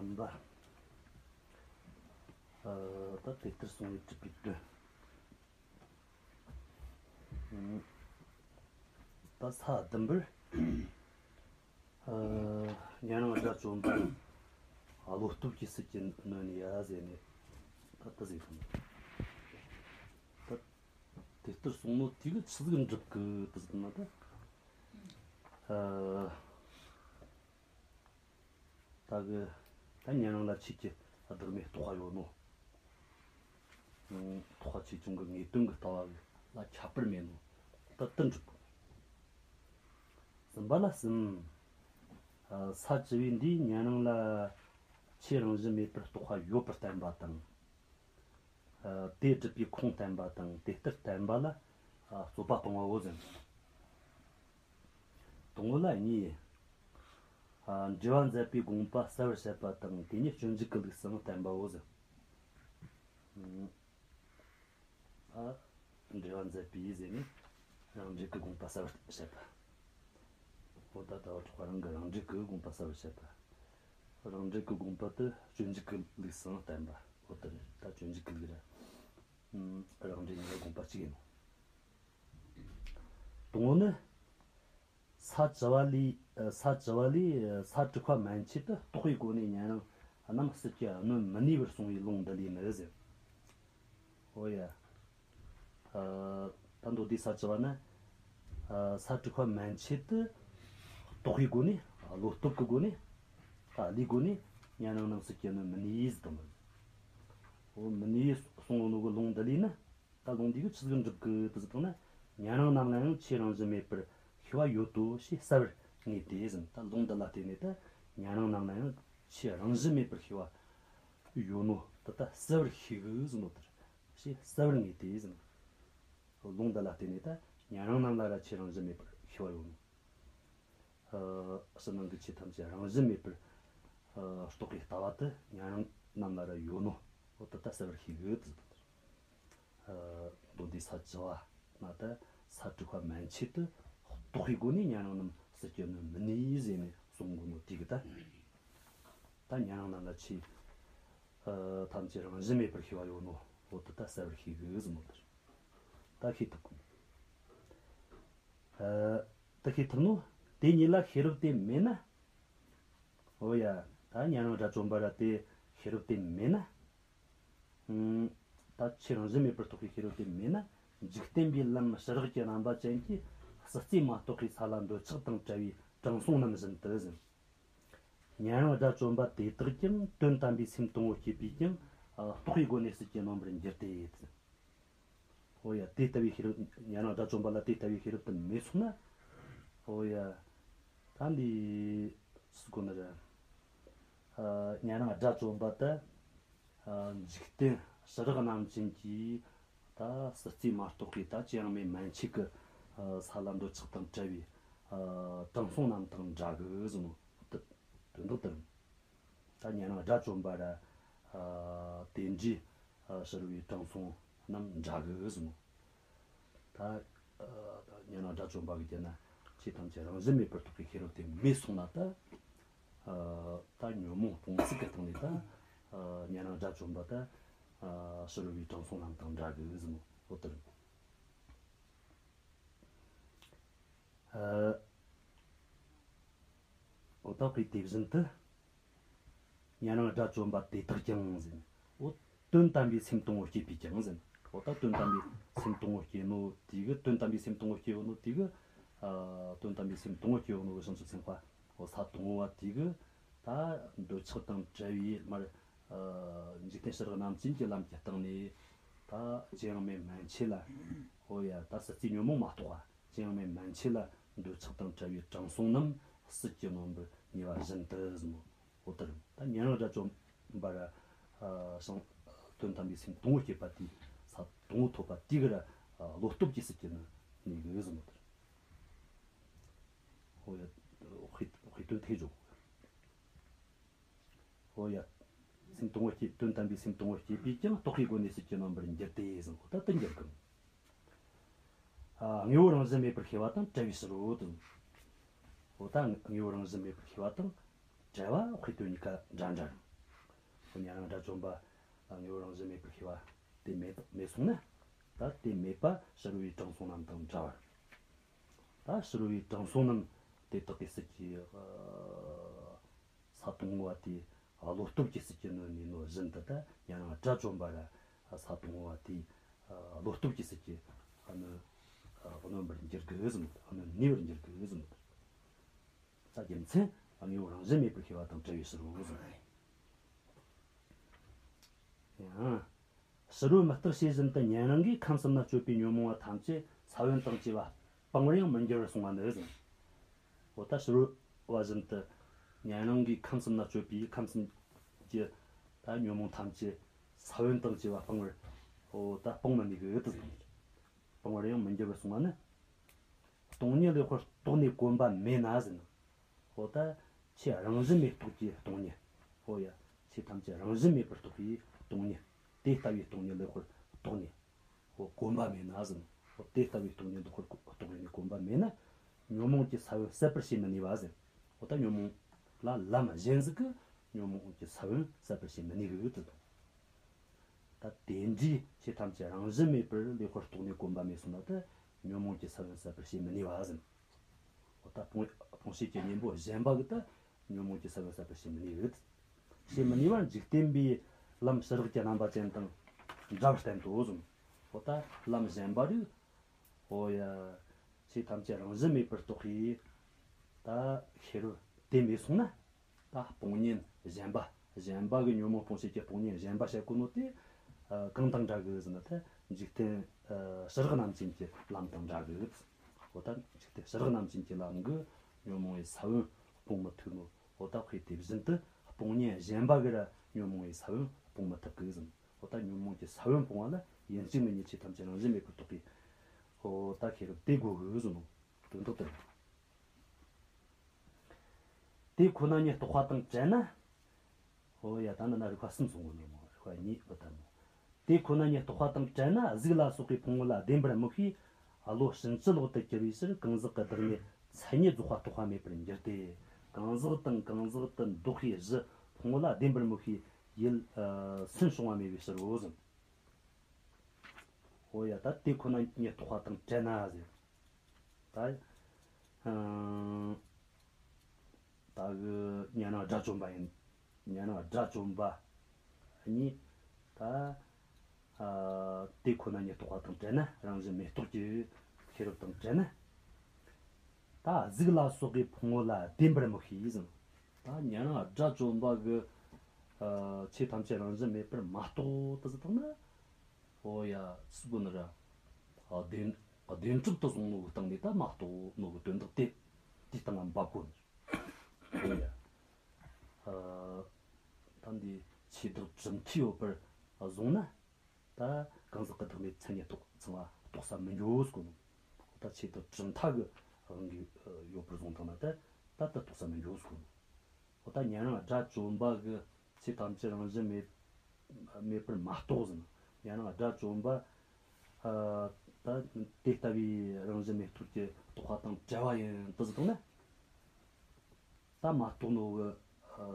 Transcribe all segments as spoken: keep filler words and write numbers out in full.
ཡིན་པ། ཨ། ད་དེ་ལྟར་གསུངས་པའི་གྲུབ་པའི་དོན། ཨ། ད་ས་བདུན་པར། ཨ། ཉན་རང་དགྲ་བཅོམ་པ་བློ་སྟོབས་ཀྱི་སྲིད་ཀྱི་གནོད་ནས་ཡ་ཟེར་ནས་ད་ལྟ་ཟིག་དང་། ད་དེ་ལྟར་གསུངས་ནོ་དེ་གི་ཆི་ཟིག་འགྲུབ་གི་ད་ཟིག་ན་ད། ཨ། ད་གི་ད་ཉན་རང་ལ་ཆོས་ཀྱི་བདག་མེད་རྟོགས་པ་ཡོད་ནོ། ཨ། རྟོགས་པ་ཆོས་ཅན་གྱི་ངེས་དོན་གྱི་ལྟ་བ་ལ་ཁྱད་པར་མེད་ནོ། ད་དེ་འགྲུབ་གི། གསུམ་པ་ལ་གསུམ། ཨ། ས་བཅུ་པའི་འདིས་ཉན་རང་ལ་ཆོས་རང་བཞིན་མེད་པར་རྟོགས་པ་ཡོད་པར་བསྟན་པ་དང་། ཨ། དེ་སྒྲུབ་པའི་ཁུངས་བསྟན་པ་དང་དེ་ལྟར་བསྟན་པ་ལ། ཨ། རྩོད་པ་སྤང་བའོ་ཟེར། དང་པོ་ལ་གཉིས། ཨ། འགྲེལ་པ་མཛད་པའི་དགོངས་པ་གསལ་བར་བཤད་པ་དང་དེ་ཉིད་སྤྱོད་འཇུག་གི་ལུགས་སུའང་བསྟན་པའོ་ཟེར། ཨ། འགྲེལ་པ་མཛད་པའི་ཟེར་ནས་རང་འགྲེལ་གྱི་དགོངས་པ་གསལ་བར་བཤད་པ། འོ་ད་ལྟ་བ་གྲགས་པ་རང་གི་རང་འགྲེལ་གྱི་དགོངས་པ་གསལ་བར་བཤད་པ། རང་འགྲེལ་གྱི་དགོངས་པ་དེ་སྤྱོད་འཇུག་གི་ལུགས་སུའང་བསྟན་པ། འོ་དེ་རེད། ད་སྤྱོད་འཇུག་གི་ལུགས་ར། ཨ། རང་འགྲེལ་གཉིས་ཀ་དགོངས་པ་གཅིག་ཡིན་ནོ། དང་པོ་ནི། ས་བཅུ་པ་ལས། ཨ། ས་བཅུ་པ་ལས། ཨ། ས་དྲུག་པ་མན་ཆད་དུ་རྟོགས་པའི་སྒོ་ནས་ཉན་རང་རྣམས་སྲིད་ཀྱིས་གནོད་མི་ནུས་པར་གསུངས་པའི་ལུང་འདི་ལས་ནི་ཟེར། འོ་ཡ། ཨ། ད་མདོ་སྡེ་ས་བཅུ་པ་ན། ཨ། ས་དྲུག་པ་མན་ཆད་དུ་རྟོགས་པའི་སྒོ་ནས། བློ་སྟོབས་ཀྱི་སྒོ་ནས། ད་བློའི་སྒོ་ནས་ཉན་རང་རྣམས་སྲིད་ཀྱིས་གནོད་མི་ནུས་ཟེར་དང་། འོ་མི་ནུས་གསུངས་ཡོད་ནོ་གི་ལུང་འདི་ལས་ནི། ད་ལུང་འདི་གིས་ཆི་ཟིག་འགྲུབ་གི་ད་ཟེར་བཏང་ན། ཉན་རང་རྣམས་ལ་ཡང་ཆོས་རང་བཞིན་མེད་པར་ཤེས་པ་ཡོད་དོ་ཞེས་གསལ་བར་ངེས་ཏེ་ཟེར། ད་ལུང་འདི་ལ་བརྟེན་ནས་ད་ཉན་རང་རྣམས་ལ་ཡང་ཆོས་རང་བཞིན་མེད་པར་ཤེས་པ་ཡོད་ནོ་ད་ལྟ་གསལ་བར་ཤེས་གི་ཟེར་ནོ་དེ་རེད། ཞེས་གསལ་བར་ངེས་ཏེ་ཟེར། ལུང་འདི་ལ་བརྟེན་ནས་ད་ཉན་རང་རྣམས་ལ་ར་ཆོས་རང་བཞིན་མེད་པར་ཤེས་པ་ཡོད་ནོ། ཨ། ཕྱི་ནང་གི་ཆོས་ཐམས་ཅད་རང་བཞིན་མེད་པར། ཨ། རྟོགས་པའི་ལྟ་བ་དེ་ཉན་རང་རྣམས་ལ་ར་ཡོད་ནོ། འོ་ད་ལྟ་གསལ་བར་ཤེས་གི་ད་ཟེར། ཨ། མདོ་སྡེ་ས་བཅུ་པ་ན་ད་ས་དྲུག་པ་མན་ཆད་དུ་རྟོགས་པའི་སྒོ་ནས་ཉན་རང་རྣམས་སྲིད་ཀྱིས་གནོད་མི་ནུས་ཟེར་ནས་གསུང་གོ་ནོ་དེ་གིས་ད། ད་ཉན་རང་རྣམས་ལ་ཆོས། ཨ། ཐམས་ཅད་རང་བཞིན་མེད་པར་ཤེས་པ་ཡོད་ནོ། འོ་ད་ལྟ་གསལ་བར་ཤེས་གི་ཟེར་ནོ་དེ་རེད། ད་ཤེས་ཐུབ་གི། ཨ། ད་ཤེས་ཐུབ་ནོ། དེ་ཉིད་ལ་ཤེས་རབ་དེ་མེད་ན། འོ་ཡ། ད་ཉན་རང་དགྲ་བཅོམ་པ་ར་དེ་ཤེས་རབ་དེ་མེད་ན། ཨང་། ད་ཆོས་རང་བཞིན་མེད་པར་རྟོགས་པའི་ཤེས་རབ་དེ་མེད་ན། འཇིག་རྟེན་པའི་ལམ་ཕྱི་རོལ་གྱི་རྣམ་པ་ཅན་གྱི་སྲིད་རྩེ་མ་གཏོགས་པའི་ས་ལ་འདོད་ཆགས་དང་བྲལ་བའི་དྲང་སྲོང་རྣམས་བཞིན་དུ་ཟེར། ཉན་རང་དགྲ་བཅོམ་པ་དེ་དག་ཀྱང་དོན་དམ་པའི་སེམས་དང་པོ་བསྐྱེད་པས་ཀྱང་རྟོགས་པའི་སྒོ་ནས་སྲིད་ཀྱིས་གནོན་པར་འགྱུར་ཏེ། འོ་ཡ། དེ་ལྟ་བུའི་ཤེས་རབ། ཉན་རང་དགྲ་བཅོམ་པ་ལ་དེ་ལྟ་བུའི་ཤེས་རབ་དེ་མེད་སོང་ན། འོ་ཡ། ད་འདི་སུ་གོ་ནི་རེད། ཨ། ཉན་རང་དགྲ་བཅོམ་པ་ད། ཨ། འཇིག་རྟེན་ཕྱི་རོལ་རྣམ་ཅན་གྱི་ད་སྲིད་རྩེ་མ་གཏོགས་པའི་ད་ཅི་ཡང་མེད་མན་ཆད་ཀྱི། ཨ། ས་ལ་འདོད་ཆགས་དང་བྲལ་བའི། ཨ། དྲང་སྲོང་རྣམས་དང་འདྲ་གི་ཟེར་ནོ། དོན་དག་དེ་རེད། ད་ཉན་རང་དགྲ་བཅོམ་པ་ར། ཨ། དེ་འདྲའི། ཨ། ཕྱི་རོལ་པའི་དྲང་སྲོང་རྣམས་འདྲ་གི་ཟེར་ནོ། ད། ཨ། ད་ཉན་རང་དགྲ་བཅོམ་པ་གིས་བརྗོད་ན་ཆོས་ཐམས་ཅད་རང་བཞིན་མེད་པར་རྟོགས་པའི་ཤེས་རབ་དེ་མེད་སོང་ན་ད། ཨ། ད་ཉོན་མོངས་སྤོང་ཚུལ་གྱི་སྟེང་ནས་ད། ཨ། ཉན་རང་དགྲ་བཅོམ་པ་ད། ཨ། ཕྱི་རོལ་པའི་དྲང་སྲོང་རྣམས་དང་འདྲ་གི་ཟེར་ནོ། འོ་དེ་རེད། ཨ། འོ་ད་དཔེ་དེ་བཞིན་དུ། ཉན་རང་དགྲ་བཅོམ་པ་དེ་དག་ཀྱང་ཟེར། འོ་དོན་དམ་པའི་སེམས་དང་པོ་བསྐྱེད་པས་ཀྱང་ཟེར། འོ་ད་དོན་དམ་པའི་སེམས་དང་པོ་བསྐྱེད་ནོ་དེ་གིས། དོན་དམ་པའི་སེམས་དང་པོ་བསྐྱེད་ཡོད་ནོ་དེ་གིས། ཨ། དོན་དམ་པའི་སེམས་དང་པོ་བསྐྱེད་ཡོད་ནོ་གི་བྱང་ཆུབ་སེམས་དཔའ། འོ་ས་དང་པོ་བ་དེ་གིས་ད་འདོད་ཆགས་དང་བྲལ་བའི་མར། ཨ། འཇིག་རྟེན་ཕྱི་རོལ་རྣམ་ཅན་གྱི་ལམ་གྱི་སྟེང་ནས་ད་ཅི་ཡང་མེད་མན་ཆད་ལ། འོ་ཡ། ད་སྲིད་རྩེའི་ཉོན་མོངས་མ་གཏོགས་པ། ཅི་ཡང་མེད་མན་ཆད་ལ་འདོད་ཆགས་དང་བྲལ་བའི་དྲང་སྲོང་རྣམས་སྲིད་ཀྱིས་གནོན་པར་ནུས་པ་བཞིན་དུ་ཟེར་ནོ། འོ་དེ་རེད། ད་ཉན་རང་དགྲ་བཅོམ་པ་ར། ཨ། སང་དོན་དམ་པའི་སེམས་དང་པོ་བསྐྱེད་པ་དེ། ས་དང་པོ་ཐོབ་པ་དེ་གིས་ར། ཨ། བློ་སྟོབས་ཀྱིས་སྲིད་ཀྱིས་གནོན་གི་ཟེར་ནོ་དེ་རེད། འོ་ཡ། དཔེ་དཔེ་དོན་དེ་འཇོག་འོ་ཡ། སེམས་དང་པོ་བསྐྱེད། དོན་དམ་པའི་སེམས་དང་པོ་བསྐྱེད་པས་ཀྱང་རྟོགས་པའི་སྒོ་ནས་སྲིད་ཀྱིས་གནོན་པར་འགྱུར་ཏེ་ཟེར། འོ་ད་དེ་འགྱུར་གི། ཨ། དངོས་པོ་རང་བཞིན་མེད་པར་ཤེས་པ་དང་བྲལ་བའི་ཕྱིར་རོ་དང་། འོ་ད་དངོས་པོ་རང་བཞིན་མེད་པར་ཤེས་པ་དང་བྲལ་བ་དཔེ་དོན་གཉིས་ཀ་འདྲ་འདྲ་རེད། ཉན་རང་དགྲ་བཅོམ་པ་ལ་དངོས་པོ་རང་བཞིན་མེད་པར་ཤེས་པ་དེ་མེད་མེད་སོང་ན། ད་དེ་མེད་པ་ཕྱི་རོལ་པའི་དྲང་སྲོང་རྣམས་དང་འདྲ་བར། ད་ཕྱི་རོལ་པའི་དྲང་སྲོང་རྣམས་དེ་དག་གི་སྲིད་ཀྱི་ས་དང་པོ་བ་དེའི་བློ་སྟོབས་ཀྱི་སྲིད་ཀྱི་གནོད་ནི་ནོ་བཞིན་དུ། ད་ཉན་རང་དགྲ་བཅོམ་པ་ར་ས་དང་པོ་བ་དེའི་བློ་སྟོབས་ཀྱི་སྲིད་ཀྱི་གནོད་གནོད་པར་འགྱུར་གི་ཟིན། གནོད་ནུས་པར་འགྱུར་གི་ཟིན། ད་རྒྱུ་མཚན་དངོས་པོ་རང་བཞིན་མེད་པར་ཤེས་པ་དང་བྲལ་བའི་ཕྱིར་རོ་ཟེར། ཡང་ཕྱི་རོལ་མུ་སྟེགས་བྱེད་བཞིན་དུ་ཉན་རང་གིས་ཁམས་གསུམ་ན་སྤྱོད་པའི་ཉོན་མོངས་པ་ཐམས་ཅད་ས་བོན་དང་བཅས་པ་སྤངས་པར་ཡང་མི་འགྱུར་བར་གསུངས་པ་ནི་ཟེར། འོ་ད་ཕྱི་རོལ་པ་བཞིན་དུ་ཉན་རང་གིས་ཁམས་གསུམ་ན་སྤྱོད་པའི་ཁམས་གསུམ་གྱི་ད་ཉོན་མོངས་ཐམས་ཅད་ས་བོན་དང་བཅས་པ་སྤངས་པར། འོ་ད་སྤང་མི་ནུས་གི་ཡོད་དུ་སོང་། སྤངས་པར་ཡང་མི་འགྱུར་བར་གསུངས་པ་ནི། སྟོང་ཉིད་ལེགས་པར་རྟོགས་ནས་གོམས་པ་མེད་ན་ཟེར་ན། འོ་ད་ཆོས་རང་བཞིན་མེད་རྟོགས་ཀྱི་སྟོང་ཉིད། འོ་ཡ། ཆོས་ཐམས་ཅད་རང་བཞིན་མེད་པར་རྟོགས་པའི་སྟོང་ཉིད། དེ་ལྟ་བུའི་སྟོང་ཉིད་ལེགས་པར་རྟོགས་ནས། འོ་གོམས་པ་མེད་ན་ཟེར་ན། འོ་དེ་ལྟ་བུའི་སྟོང་ཉིད་ལེགས་པར་རྟོགས་ནས་གོམས་པ་མེད་ན། ཉོན་མོངས་ཀྱི་ས་བོན་ཟད་པར་བྱེད་མི་ནུས་པ་ཟེར། འོ་ད་ཉོན་མོངས་ལ་ལམ་གཞན་ཟིག་གིས་ཉོན་མོངས་ཀྱི་ས་བོན་ཟད་པར་བྱེད་མི་ནུས་གི་ཡོད་དུ་དང་། ད་དེ་འདྲའི་ཆོས་ཐམས་ཅད་རང་བཞིན་མེད་པར་ལེགས་པར་རྟོགས་ནས་གོམས་པ་མེད་སོང་ན། ད་ཉོན་མོངས་ཀྱི་ས་བོན་ཟད་པར་བྱེད་མི་ནུས་པ་ཟེར། འོ་ད་སྤོང་སྤོང་བྱེད་ཀྱི་གཉེན་པོ་གཞན་པ་གིས་ད་ཉོན་མོངས་ཀྱི་ས་བོན་ཟད་པར་བྱེད་མི་ནུས་ཡོད། བྱེད་མི་ནུས་པར་འཇིག་རྟེན་པའི་ལམ་ཕྱི་རོལ་གྱི་རྣམ་པ་ཅན་དང་འདྲ་བར་བསྟན་ཏོ་གསུངས། འོ་ད་ལམ་གཞན་པ་རིགས། འོ་ཡ། ཆོས་ཐམས་ཅད་རང་བཞིན་མེད་པར་རྟོགས་པའི་ད་ཤེས་རབ་དེ་མེད་སོང་ན། ད་སྤོང་གཉེན་གཞན་པ། གཞན་པ་གི་ཉོན་མོངས་སྤོང་བྱེད་ཀྱི་སྤོང་གཉེན་གཞན་པ་བྱེད་དགོས་ནོ་དེ། ཨ། གང་དང་འདྲ་གི་ཟེར་ན། ད་འཇིག་རྟེན་ཨ་ཕྱི་རོལ་རྣམ་ཅན་གྱི་ལམ་དང་འདྲ་གི། འོ་ད་འཇིག་རྟེན་ཕྱི་རོལ་རྣམ་ཅན་གྱི་ལམ་གིས་ཉོན་མོངས་པའི་ས་བོན་སྤོང་མི་ཐུབ་ནོ། འོ་ད་དཔེ་དེ་བཞིན་དུ་སྤོང་གཉེན་གཞན་པ་གིས་ར་ཉོན་མོངས་པའི་ས་བོན་སྤོང་མི་ཐུབ་གི་ཟེར། འོ་ད་ཉོན་མོངས་ཀྱི་ས་བོན་སྤོང་བ་ལ་ཡིན་གཅིག་མིན་གཉིས་ཆོས་ཐམས་ཅད་རང་བཞིན་མེད་པར་རྟོགས་པའི། འོ་ད་ཤེས་རབ་དེ་དགོས་གི་ཟེར་ནོ། དོན་དག་དེ་རེད། དེ་ཁོ་ན་ཉིད་རྟོགས་པ་དང་བྲལ་ན། འོ་ཡ། ད་འདི་ན་རིགས་པ་གསུམ་གསུངས་གོ་ནོ་མོ། རིགས་པ་གཉིས་བུད་ད་མོ། དེ་ཁོ་ན་ཉིད་རྟོགས་པ་དང་བྲལ་ན། གཟུགས་ལ་སོགས་པའི་ཕུང་པོ་ལ་བདེན་པར་དམིགས་པའི་བློ་ཕྱིན་ཅི་ལོག་ཏུ་གྱུར་པའི་ཕྱིར། གང་ཟག་གི་བདག་མེད་མཚན་ཉིད་རྫོགས་པ་རྟོགས་པ་མེད་པར་འགྱུར་ཏེ། གང་ཟག་དང་གང་ཟག་ཏུ་འདོགས་པའི་གཞི་ཕུང་པོ་ལ་བདེན་པར་དམིགས་པའི་ཡུལ་ཨ་སེམས་བྱུང་བ་མེད་པའི་ཕྱིར་རོ་ཟེར། འོ་ཡ། ད་དེ་ཁོ་ན་ཉིད་རྟོགས་པ་དང་བྲལ་ན་ཟེར། ད་ཨང་། ད་གི་ཉན་རང་དགྲ་བཅོམ་པ་ཡིན། ཉན་རང་དགྲ་བཅོམ་པ་གཉིས། ད་ཨ་དེ་ཁོ་ན་ཉིད་རྟོགས་པ་དང་བྲལ་ན། རང་བཞིན་མེད་རྟོགས་ཀྱི་ཤེས་རབ་དང་བྲལ་ན། ད་གཟུགས་ལ་སོགས་པའི་ཕུང་པོ་ལ་བདེན་པར་དམིགས་པའི་ཟེར། ད་ཉན་རང་དགྲ་བཅོམ་པ་གིས་ཨ་ཆོས་ཐམས་ཅད་རང་བཞིན་མེད་པར་མ་རྟོགས་དུ་ཟེར་བཏང་ན། འོ་ཡ། སུ་གོ་ནི་ར། ཨ་བདེན་བདེན་གྲུབ་ཏུ་བཟུང་ནོ་གི་སྟེང་ནས་ད་མ་རྟོགས་ནོ་གི་དོན་དག་དེ་དེ་སྟེང་ང་འབབ་གོ་ནི། འོ་ཡ། ཨ་ད་འདི་ཆོས་བདག་གྲུབ་མཐས་ཡོད་པར་བཟུང་ན། ད་གང་ཟག་གི་བདག་མེད་མཚན་ཉིད་རྟོགས་ཚང་བ་རྟོགས་ས་མི་འགྱོ་ཟེར་གོ་ནོ། ད་ཆོས་བདག་གྲུབ་མཐའ་གི་དབང་གིས་ཡོད་པར་བཟུང་བཏང་ན། ད་ད་ད་རྟོགས་ས་མི་འགྱོ་ཟེར་གོ་ནོ། འོ་ད་ཉན་རང་དགྲ་བཅོམ་པ་གིས་ཆོས་ཐམས་ཅད་རང་བཞིན་མེད་མེད་པར་མ་རྟོགས་ཟེར། ཉན་རང་དགྲ་བཅོམ་པ་ཨ་ད་དེ་ལྟ་བུའི་རང་བཞིན་མེད་རྟོགས་ཀྱི་རྟོགས་པ་དང་བྲལ་བ་ཡིན་དུ་ཟེར་བཏང་ན། ད་མ་རྟོགས་ནོ་གི་ཨ་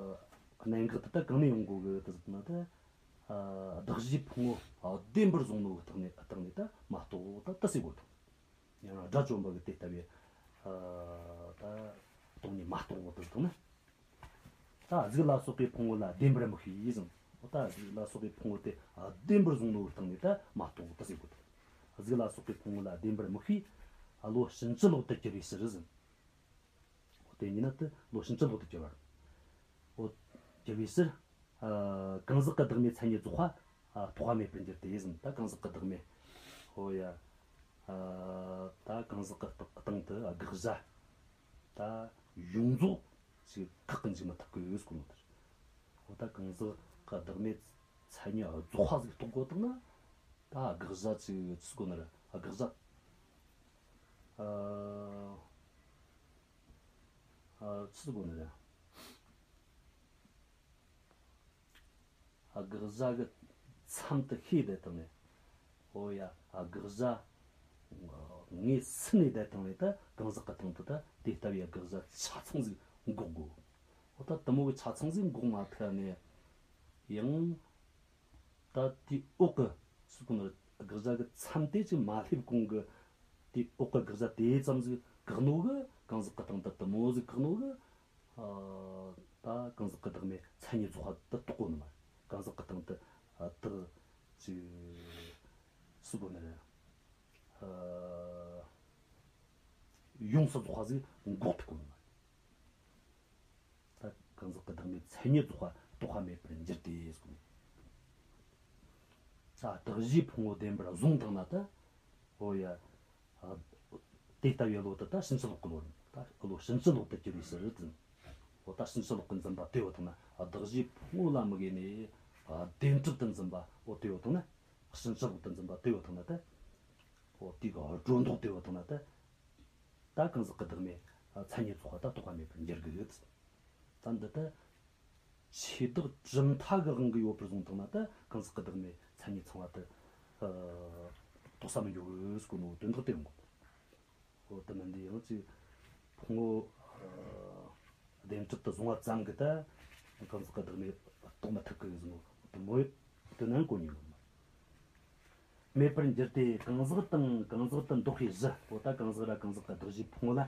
གནད་འགག་དེ་ད་གང་ནས་ཡོང་གོ་གི་དུ་ཟེར་བཏང་ན། ད་ཨ་གདགས་གཞིའི་ཕུང་པོ་ཨ་བདེན་པར་བཟུང་ནོ་གི་སྟེང་ནས་སྟེང་ནས་ད་མ་རྟོགས། ད་དེ་ཟེར་གོ་དང་། ཡང་དགྲ་བཅོམ་པ་གིས་དེ་ལྟ་བུའི་ཨ་ད་སྟོང་ཉིད་མ་རྟོགས་པ་དེ་དང་ནི། ད་གཟུགས་ལ་སོགས་པའི་ཕུང་པོ་ལ་བདེན་པར་དམིགས་པའི་ཟེར། འོ་ད་གཟུགས་ལ་སོགས་པའི་ཕུང་པོ་དེ་ཨ་བདེན་པར་བཟུང་ནོ་གི་སྟེང་ནས་ད་མ་རྟོགས་པ་དེ་ཟེར་གོ་དང་། གཟུགས་ལ་སོགས་པའི་ཕུང་པོ་ལ་བདེན་པར་དམིགས་པའི་བློ་ཕྱིན་ཅི་ལོག་ཏུ་གྱུར་པའི་ཕྱིར་ཟེར། འོ་དེ་ཉིད་ན་དེ་བློ་ཕྱིན་ཅི་ལོག་ཏུ་གྱུར་བར། འོ་གྱུར་པའི་ཕྱིར། ཨ་གང་ཟག་གི་བདག་མེད་མཚན་ཉིད་རྫོགས་པ་ཨ་རྟོགས་པ་མེད་པར་འགྱུར་ཏེ་ཟེར། ད་གང་ཟག་གི་བདག་མེད། འོ་ཡ། ཨ་ད་གང་ཟག་གི་སྟེང་དུ་ཨ་དགག་བྱ་ད་ཡོངས་རྫོགས་ཅིག་བཀག་གི་འཇུག་མི་ཐུབ་གི་ཡོད་ཟེར་གོ་ནོ་དེ་རེད། འོ་ད་གང་ཟག་གི་བདག་མེད་མཚན་ཉིད་རྫོགས་པ་ཟིག་རྟོགས་དགོས་བཏང་ན། ད་དགག་བྱ་ཅིག་ཟེར་གོ་ནི་རེད། ཨ་དགག་བྱ་ཨ་ཨ་ཆི་ཟེར་གོ་ནི་རེད། ཨ་དགག་བྱ་གི་མཚམས་དེ་ཤེས་བསྡད་བཏང་ནས། འོ་ཡ། ཨ་དགག་བྱ་ངོས་ཟིན་ནས་བསྡད་བཏང་ནས། ད་གང་ཟག་གི་སྟེང་དུ་ད་དེ་ལྟ་བུའི་དགག་བྱ་ཆ་ཚང་ཟིག་འགོག་དགོས། འོ་ད་དེ་མོ་གི་ཆ་ཚང་ཟིག་འགོག་མ་ཐུབ་ནས། ཡང་ད་དེའི་འོག་གི་སུ་གོ་ནི་དགག་བྱ་གི་མཚམས་དེ་ཅིག་མ་སླེབས་གོང་གི་དེའི་འོག་གི་དགག་བྱ་དེ་ཙམ་ཟིག་བཀག་ནོ་གི་གང་ཟག་གི་སྟེང་དུ་དེ་མོ་ཟིག་བཀག་ནོ་གི། ཨ། ད་གང་ཟག་གི་བདག་མེད་མཚན་ཉིད་རྫོགས་པ་དེ་རྟོགས་གོ་ནི་མ་རེད། གང་ཟག་གི་སྟེང་དུ། ཨ། བདག་ཅིག་སུ་གོ་ནི་རེད། ཨ། ཡོངས་སུ་རྫོགས་པ་ཟིག་འགོག་ཐུབ་གོ་ནི་མ་རེད། ད་གང་ཟག་གི་བདག་མེད་མཚན་ཉིད་རྫོགས་པ་རྟོགས་པ་མེད་པར་འགྱུར་ཏེ་ཟེར་གོ་ནི། ད་གདགས་གཞིའི་ཕུང་པོ་བདེན་པར་བཟུང་བཏང་ན་ད། འོ་ཡ། ཨ། དེ་ལྟ་བུའི་བློ་དེ་ད་ཕྱིན་ཅི་ལོག་གི་བློ་རེད། ད་བློ་ཕྱིན་ཅི་ལོག་ཏུ་གྱུར་པའི་ཕྱིར་ཟེར། འོ་ད་ཕྱིན་ཅི་ལོག་གི་འཛིན་པ་དེ་ཡོད་བཏང་ན། ཨ། གདགས་གཞིའི་ཕུང་པོ་ལ་དམིགས་ནས། ཨ། བདེན་གྲུབ་ཏུ་འཛིན་པ་འོ་དེ་ཡོད་བཏང་ན། ཕྱིན་ཅི་ལོག་ཏུ་འཛིན་པ་དེ་ཡོད་བཏང་ན་ད། འོ་དེ་གི་སྒྲོ་འདོགས་དེ་ཡོད་བཏང་ན་ད། ད་གང་ཟག་གི་བདག་མེད་མཚན་ཉིད་རྫོགས་པ་ད་རྟོགས་པ་མེད་པར་འགྱུར་གི་ཡོད། ད་འདི་ད་ཆོས་བདག་གྲུབ་མཐའ་གི་དབང་གིས་ཡོད་པར་བཟུང་བཏང་ན་ད་གང་ཟག་གི་བདག་མེད་མཚན་ཉིད་ཚང་བ་དེ། ཨ། རྟོགས་ས་མི་འགྱུར་གི་ཟེར་གོ་ནོ་དོན་དག་དེ་ཡོང་གོ། འོ་དེ་མིན་འདི་ཡང་ཅིག་ཕུང་པོ། ཨ། བདེན་གྲུབ་ཏུ་བཟུང་བ་ཙམ་གྱིས་ད་གང་ཟག་གི་བདག་མེད་རྟོགས་མི་ཐུབ་གི་ཟེར་ནོ་དེ་མོ་དེ་ནང་གོ་ནི་ཡོད་མ་རེད། མེད་པར་འགྱུར་ཏེ་གང་ཟག་དང་གང་ཟག་ཏུ་འདོགས་པའི་གཞི། འོ་ད་གང་ཟག་ར་གང་ཟག་གི་གདགས་གཞིའི་ཕུང་པོ་ལ།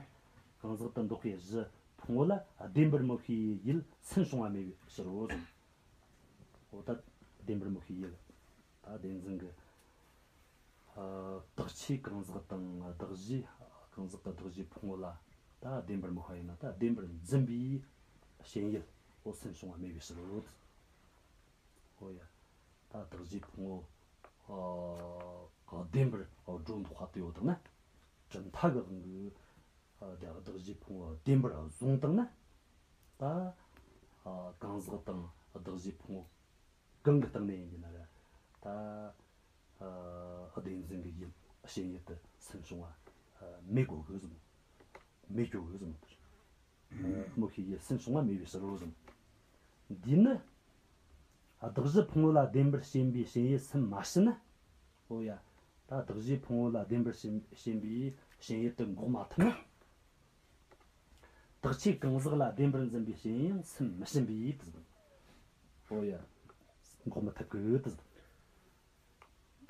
གང་ཟག་ཏུ་འདོགས་པའི་གཞི་ཕུང་པོ་ལ་བདེན་པར་དམིགས་པའི་ཡུལ་སེམས་བྱུང་བ་མེད་པའི་ཕྱིར་རོ་ཟེར། འོ་ད་བདེན་པར་དམིགས་པའི་ཡུལ། ད་བདེན་འཛིན་གྱི། ཨ། དག་ཆོས་གང་ཟག་དང་གདགས་གཞི། གང་ཟག་གི་གདགས་གཞིའི་ཕུང་པོ་ལ་ད་བདེན་པར་དམིགས་པ་ཡིན་ན་ད་བདེན་པར་འཛིན་པའི་ཞེན་ཡུལ་འོ་སེམས་བྱུང་བ་མེད་པའི་ཕྱིར་རོ། འོ་ཡ། ད་གདགས་གཞིའི་ཕུང་པོ། ཨ། བདེན་པར་སྒྲོ་འདོགས་པ་དེ་ཡོད་བཏང་ན། གྲུབ་མཐའ་གི་དབང་གིས། ཨ། ད་གདགས་གཞིའི་ཕུང་པོ་བདེན་པར་བཟུང་བཏང་ན། ད། ཨ། གང་ཟག་དང་གདགས་གཞིའི་ཕུང་པོ་གང་གི་སྟེང་ནས་ཡིན་ན་ར། ད། ཨ། བདེན་འཛིན་གྱི་ཡུལ་ཞེན་ཡུལ་དེ་སེམས་བྱུང་བ། ཨ། མེད་དགོས་གི་ཟེར་ནོ། མེད་དགོས་གི་ཟེར་ནོ་དེ་རེད། དམིགས་པའི་ཡུལ་སེམས་བྱུང་བ་མེད་པའི་ཕྱིར་རོ་ཟེར། འདིས་ནི། ཨ། གདགས་གཞི་ཕུང་པོ་ལ་བདེན་པར་ཞེན་པའི་ཞེན་ཡུལ་སེམས་མ་ཞི་ན། འོ་ཡ། ད་གདགས་གཞིའི་ཕུང་པོ་ལ་བདེན་པར་ཞེན་ཞེན་པའི་ཞེན་ཡུལ་དེ་འགོག་མ་ཐུབ་ན། དག་ཆོས་གང་ཟག་ལ་བདེན་པར་འཛིན་པའི་ཞེན་ཡུལ་ཡང་སེམས་མི་ཞིམ་པའི་དུས། འོ་ཡ། འགོག་མི་ཐུབ་གི་དུས།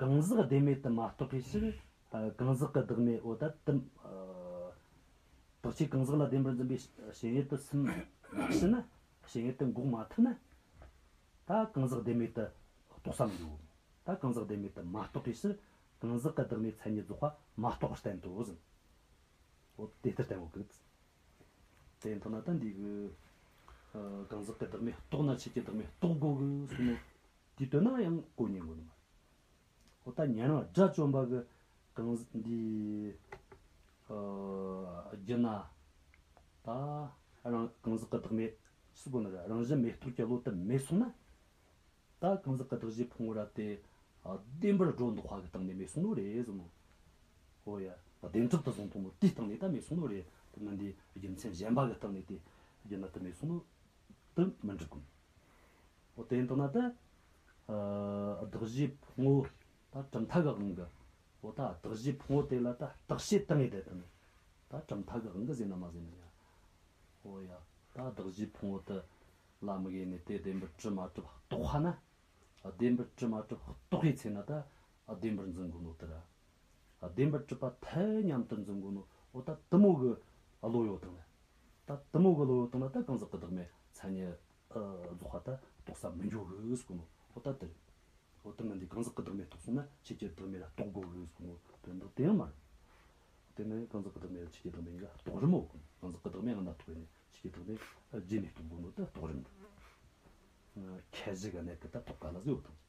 གང་ཟག་བདེན་མེད་དུ་མ་རྟོགས་པའི་ཕྱིར། ཨ། གང་ཟག་གི་བདག་མེད་འོ་ད་དུ། ཨ། དག་ཆོས་གང་ཟག་ལ་བདེན་པར་འཛིན་པའི་ཞེན་ཡུལ་དུ་སེམས་མ་ཞི་ན། ཞེན་ཡུལ་དུ་འགོག་མ་ཐུབ་ན། ད་གང་ཟག་བདེན་མེད་དུ་རྟོགས་ས་མི་འགྱུར། ད་གང་ཟག་བདེན་མེད་དུ་མ་རྟོགས་པའི་ཕྱིར། གང་ཟག་གི་བདག་མེད་མཚན་ཉིད་རྫོགས་པ་མ་རྟོགས་པར་བསྟན་ཏོ་ཟེར། འོ་དེ་ལྟར་བསྟན་ཡོད་གི། དེ་ཡིན་ཐོག་ན་ད་འདི་གི། ཨ། གང་ཟག་གི་བདག་མེད་རྟོགས་ན་ཆོས་ཀྱི་བདག་མེད་རྟོགས་དགོས་གི་ཟེར་ནོ། དེའི་དོན་ན་ཡང་གོ་ཉན་དགོས་ནི་མ་རེད། འོ་ད་ཉན་རང་དགྲ་བཅོམ་པ་གི་གང་ཟག་འདི། ཨ། རྒྱུད་ན་ད་རང་གང་ཟག་གི་བདག་མེད་སུ་གོ་ནི་ར་རང་བཞིན་མེད་རྟོགས་ཀྱི་བློ་དེ་མེད་སོང་ན། ད་གང་ཟག་གི་གདགས་གཞིའི་ཕུང་པོ་ར་དེ། ཨ། བདེན་པར་སྒྲོ་འདོགས་པ་གི་སྟེང་ནས་མེད་སོང་ནོ་རེད་ཟེར་ནོ། འོ་ཡ། བདེན་གྲུབ་ཏུ་བཟུང་བཏང་ནོ་དེའི་སྟེང་ནས་ད་མེད་སོང་ནོ་རེད། དེ་མིན་དེ་རྒྱུ་མཚན་གཞན་པ་གི་སྟེང་ནས་དེ་རྒྱུད་ན་དེ་མེད་སོང་ནོ་དེ་མི་འགྲིག་གོ། འོ་དེ་ཡིན་དང་ན་ད། ཨ། གདགས་གཞིའི་ཕུང་པོ་ད་གྲུབ་མཐའ་གི་དབང་གིས། འོ་ད་གདགས་གཞིའི་ཕུང་པོ་དེ་ལ་ད་བརྟག་དཔྱད་བཏང་ངེས་དེ་དང་ནི། ད་གྲུབ་མཐའ་གི་དབང་གིས་ཟེར་ན་མ་ཟེར་ན་ཡ། འོ་ཡ། ད་གདགས་གཞིའི་ཕུང་པོ་དེ་ལ་དམིགས་ནས་དེ་བདེན་པར་གྲུབ་མ་གྲུབ་རྟོགས་པ་ན། བདེན་པར་གྲུབ་མ་གྲུབ་རྟོགས་པའི་ཚེ་ན་ད་བདེན་པར་འཛིན་དགོས་ནོ་དེ་ར། བདེན་པར་གྲུབ་པ་ཐལ་སྙམ་དུ་འཛིན་དགོས་ནོ། འོ་ད་དེ་མོ་གི་བློ་ཡོད་དང་ན། ད་དེ་མོ་གི་བློ་ཡོད་དང་ན་ད་གང་ཟག་གི་བདག་མེད་མཚན་ཉིད་རྫོགས་པ་ད་རྟོགས་ས་མི་འགྱོ་གི་ཟེར་གོ་ནོ། འོ་ད་དེ་རེད། འོ་དེ་མིན་དེ་གང་ཟག་གི་བདག་མེད་རྟོགས་སོང་ན་ཆོས་ཀྱི་བདག་མེད་ར་རྟོགས་དགོས་གི་ཟེར་གོ་ནོ་དོན་དག་དེ་ཡང་མ་རེད། དེ་ནི་གང་ཟག་གི་བདག་མེད་ཆོས་ཀྱི་བདག་མེད་གཉིས་ཀ་རྟོགས་རིམ་མོ་གོ། གང་ཟག་གི་བདག་མེད་སྔ་ན་རྟོགས་པས་ནི་ཆོས་ཀྱི་བདག་མེད་རྗེས་ནས་རྟོགས་དགོས་ནོ་ད་རྟོགས་རིམ་རེད། ཁྱད་གཞི་ག་ནས་གི་ད་རྟོགས་ག་ལ་ཟིག་ཡོད་དང་།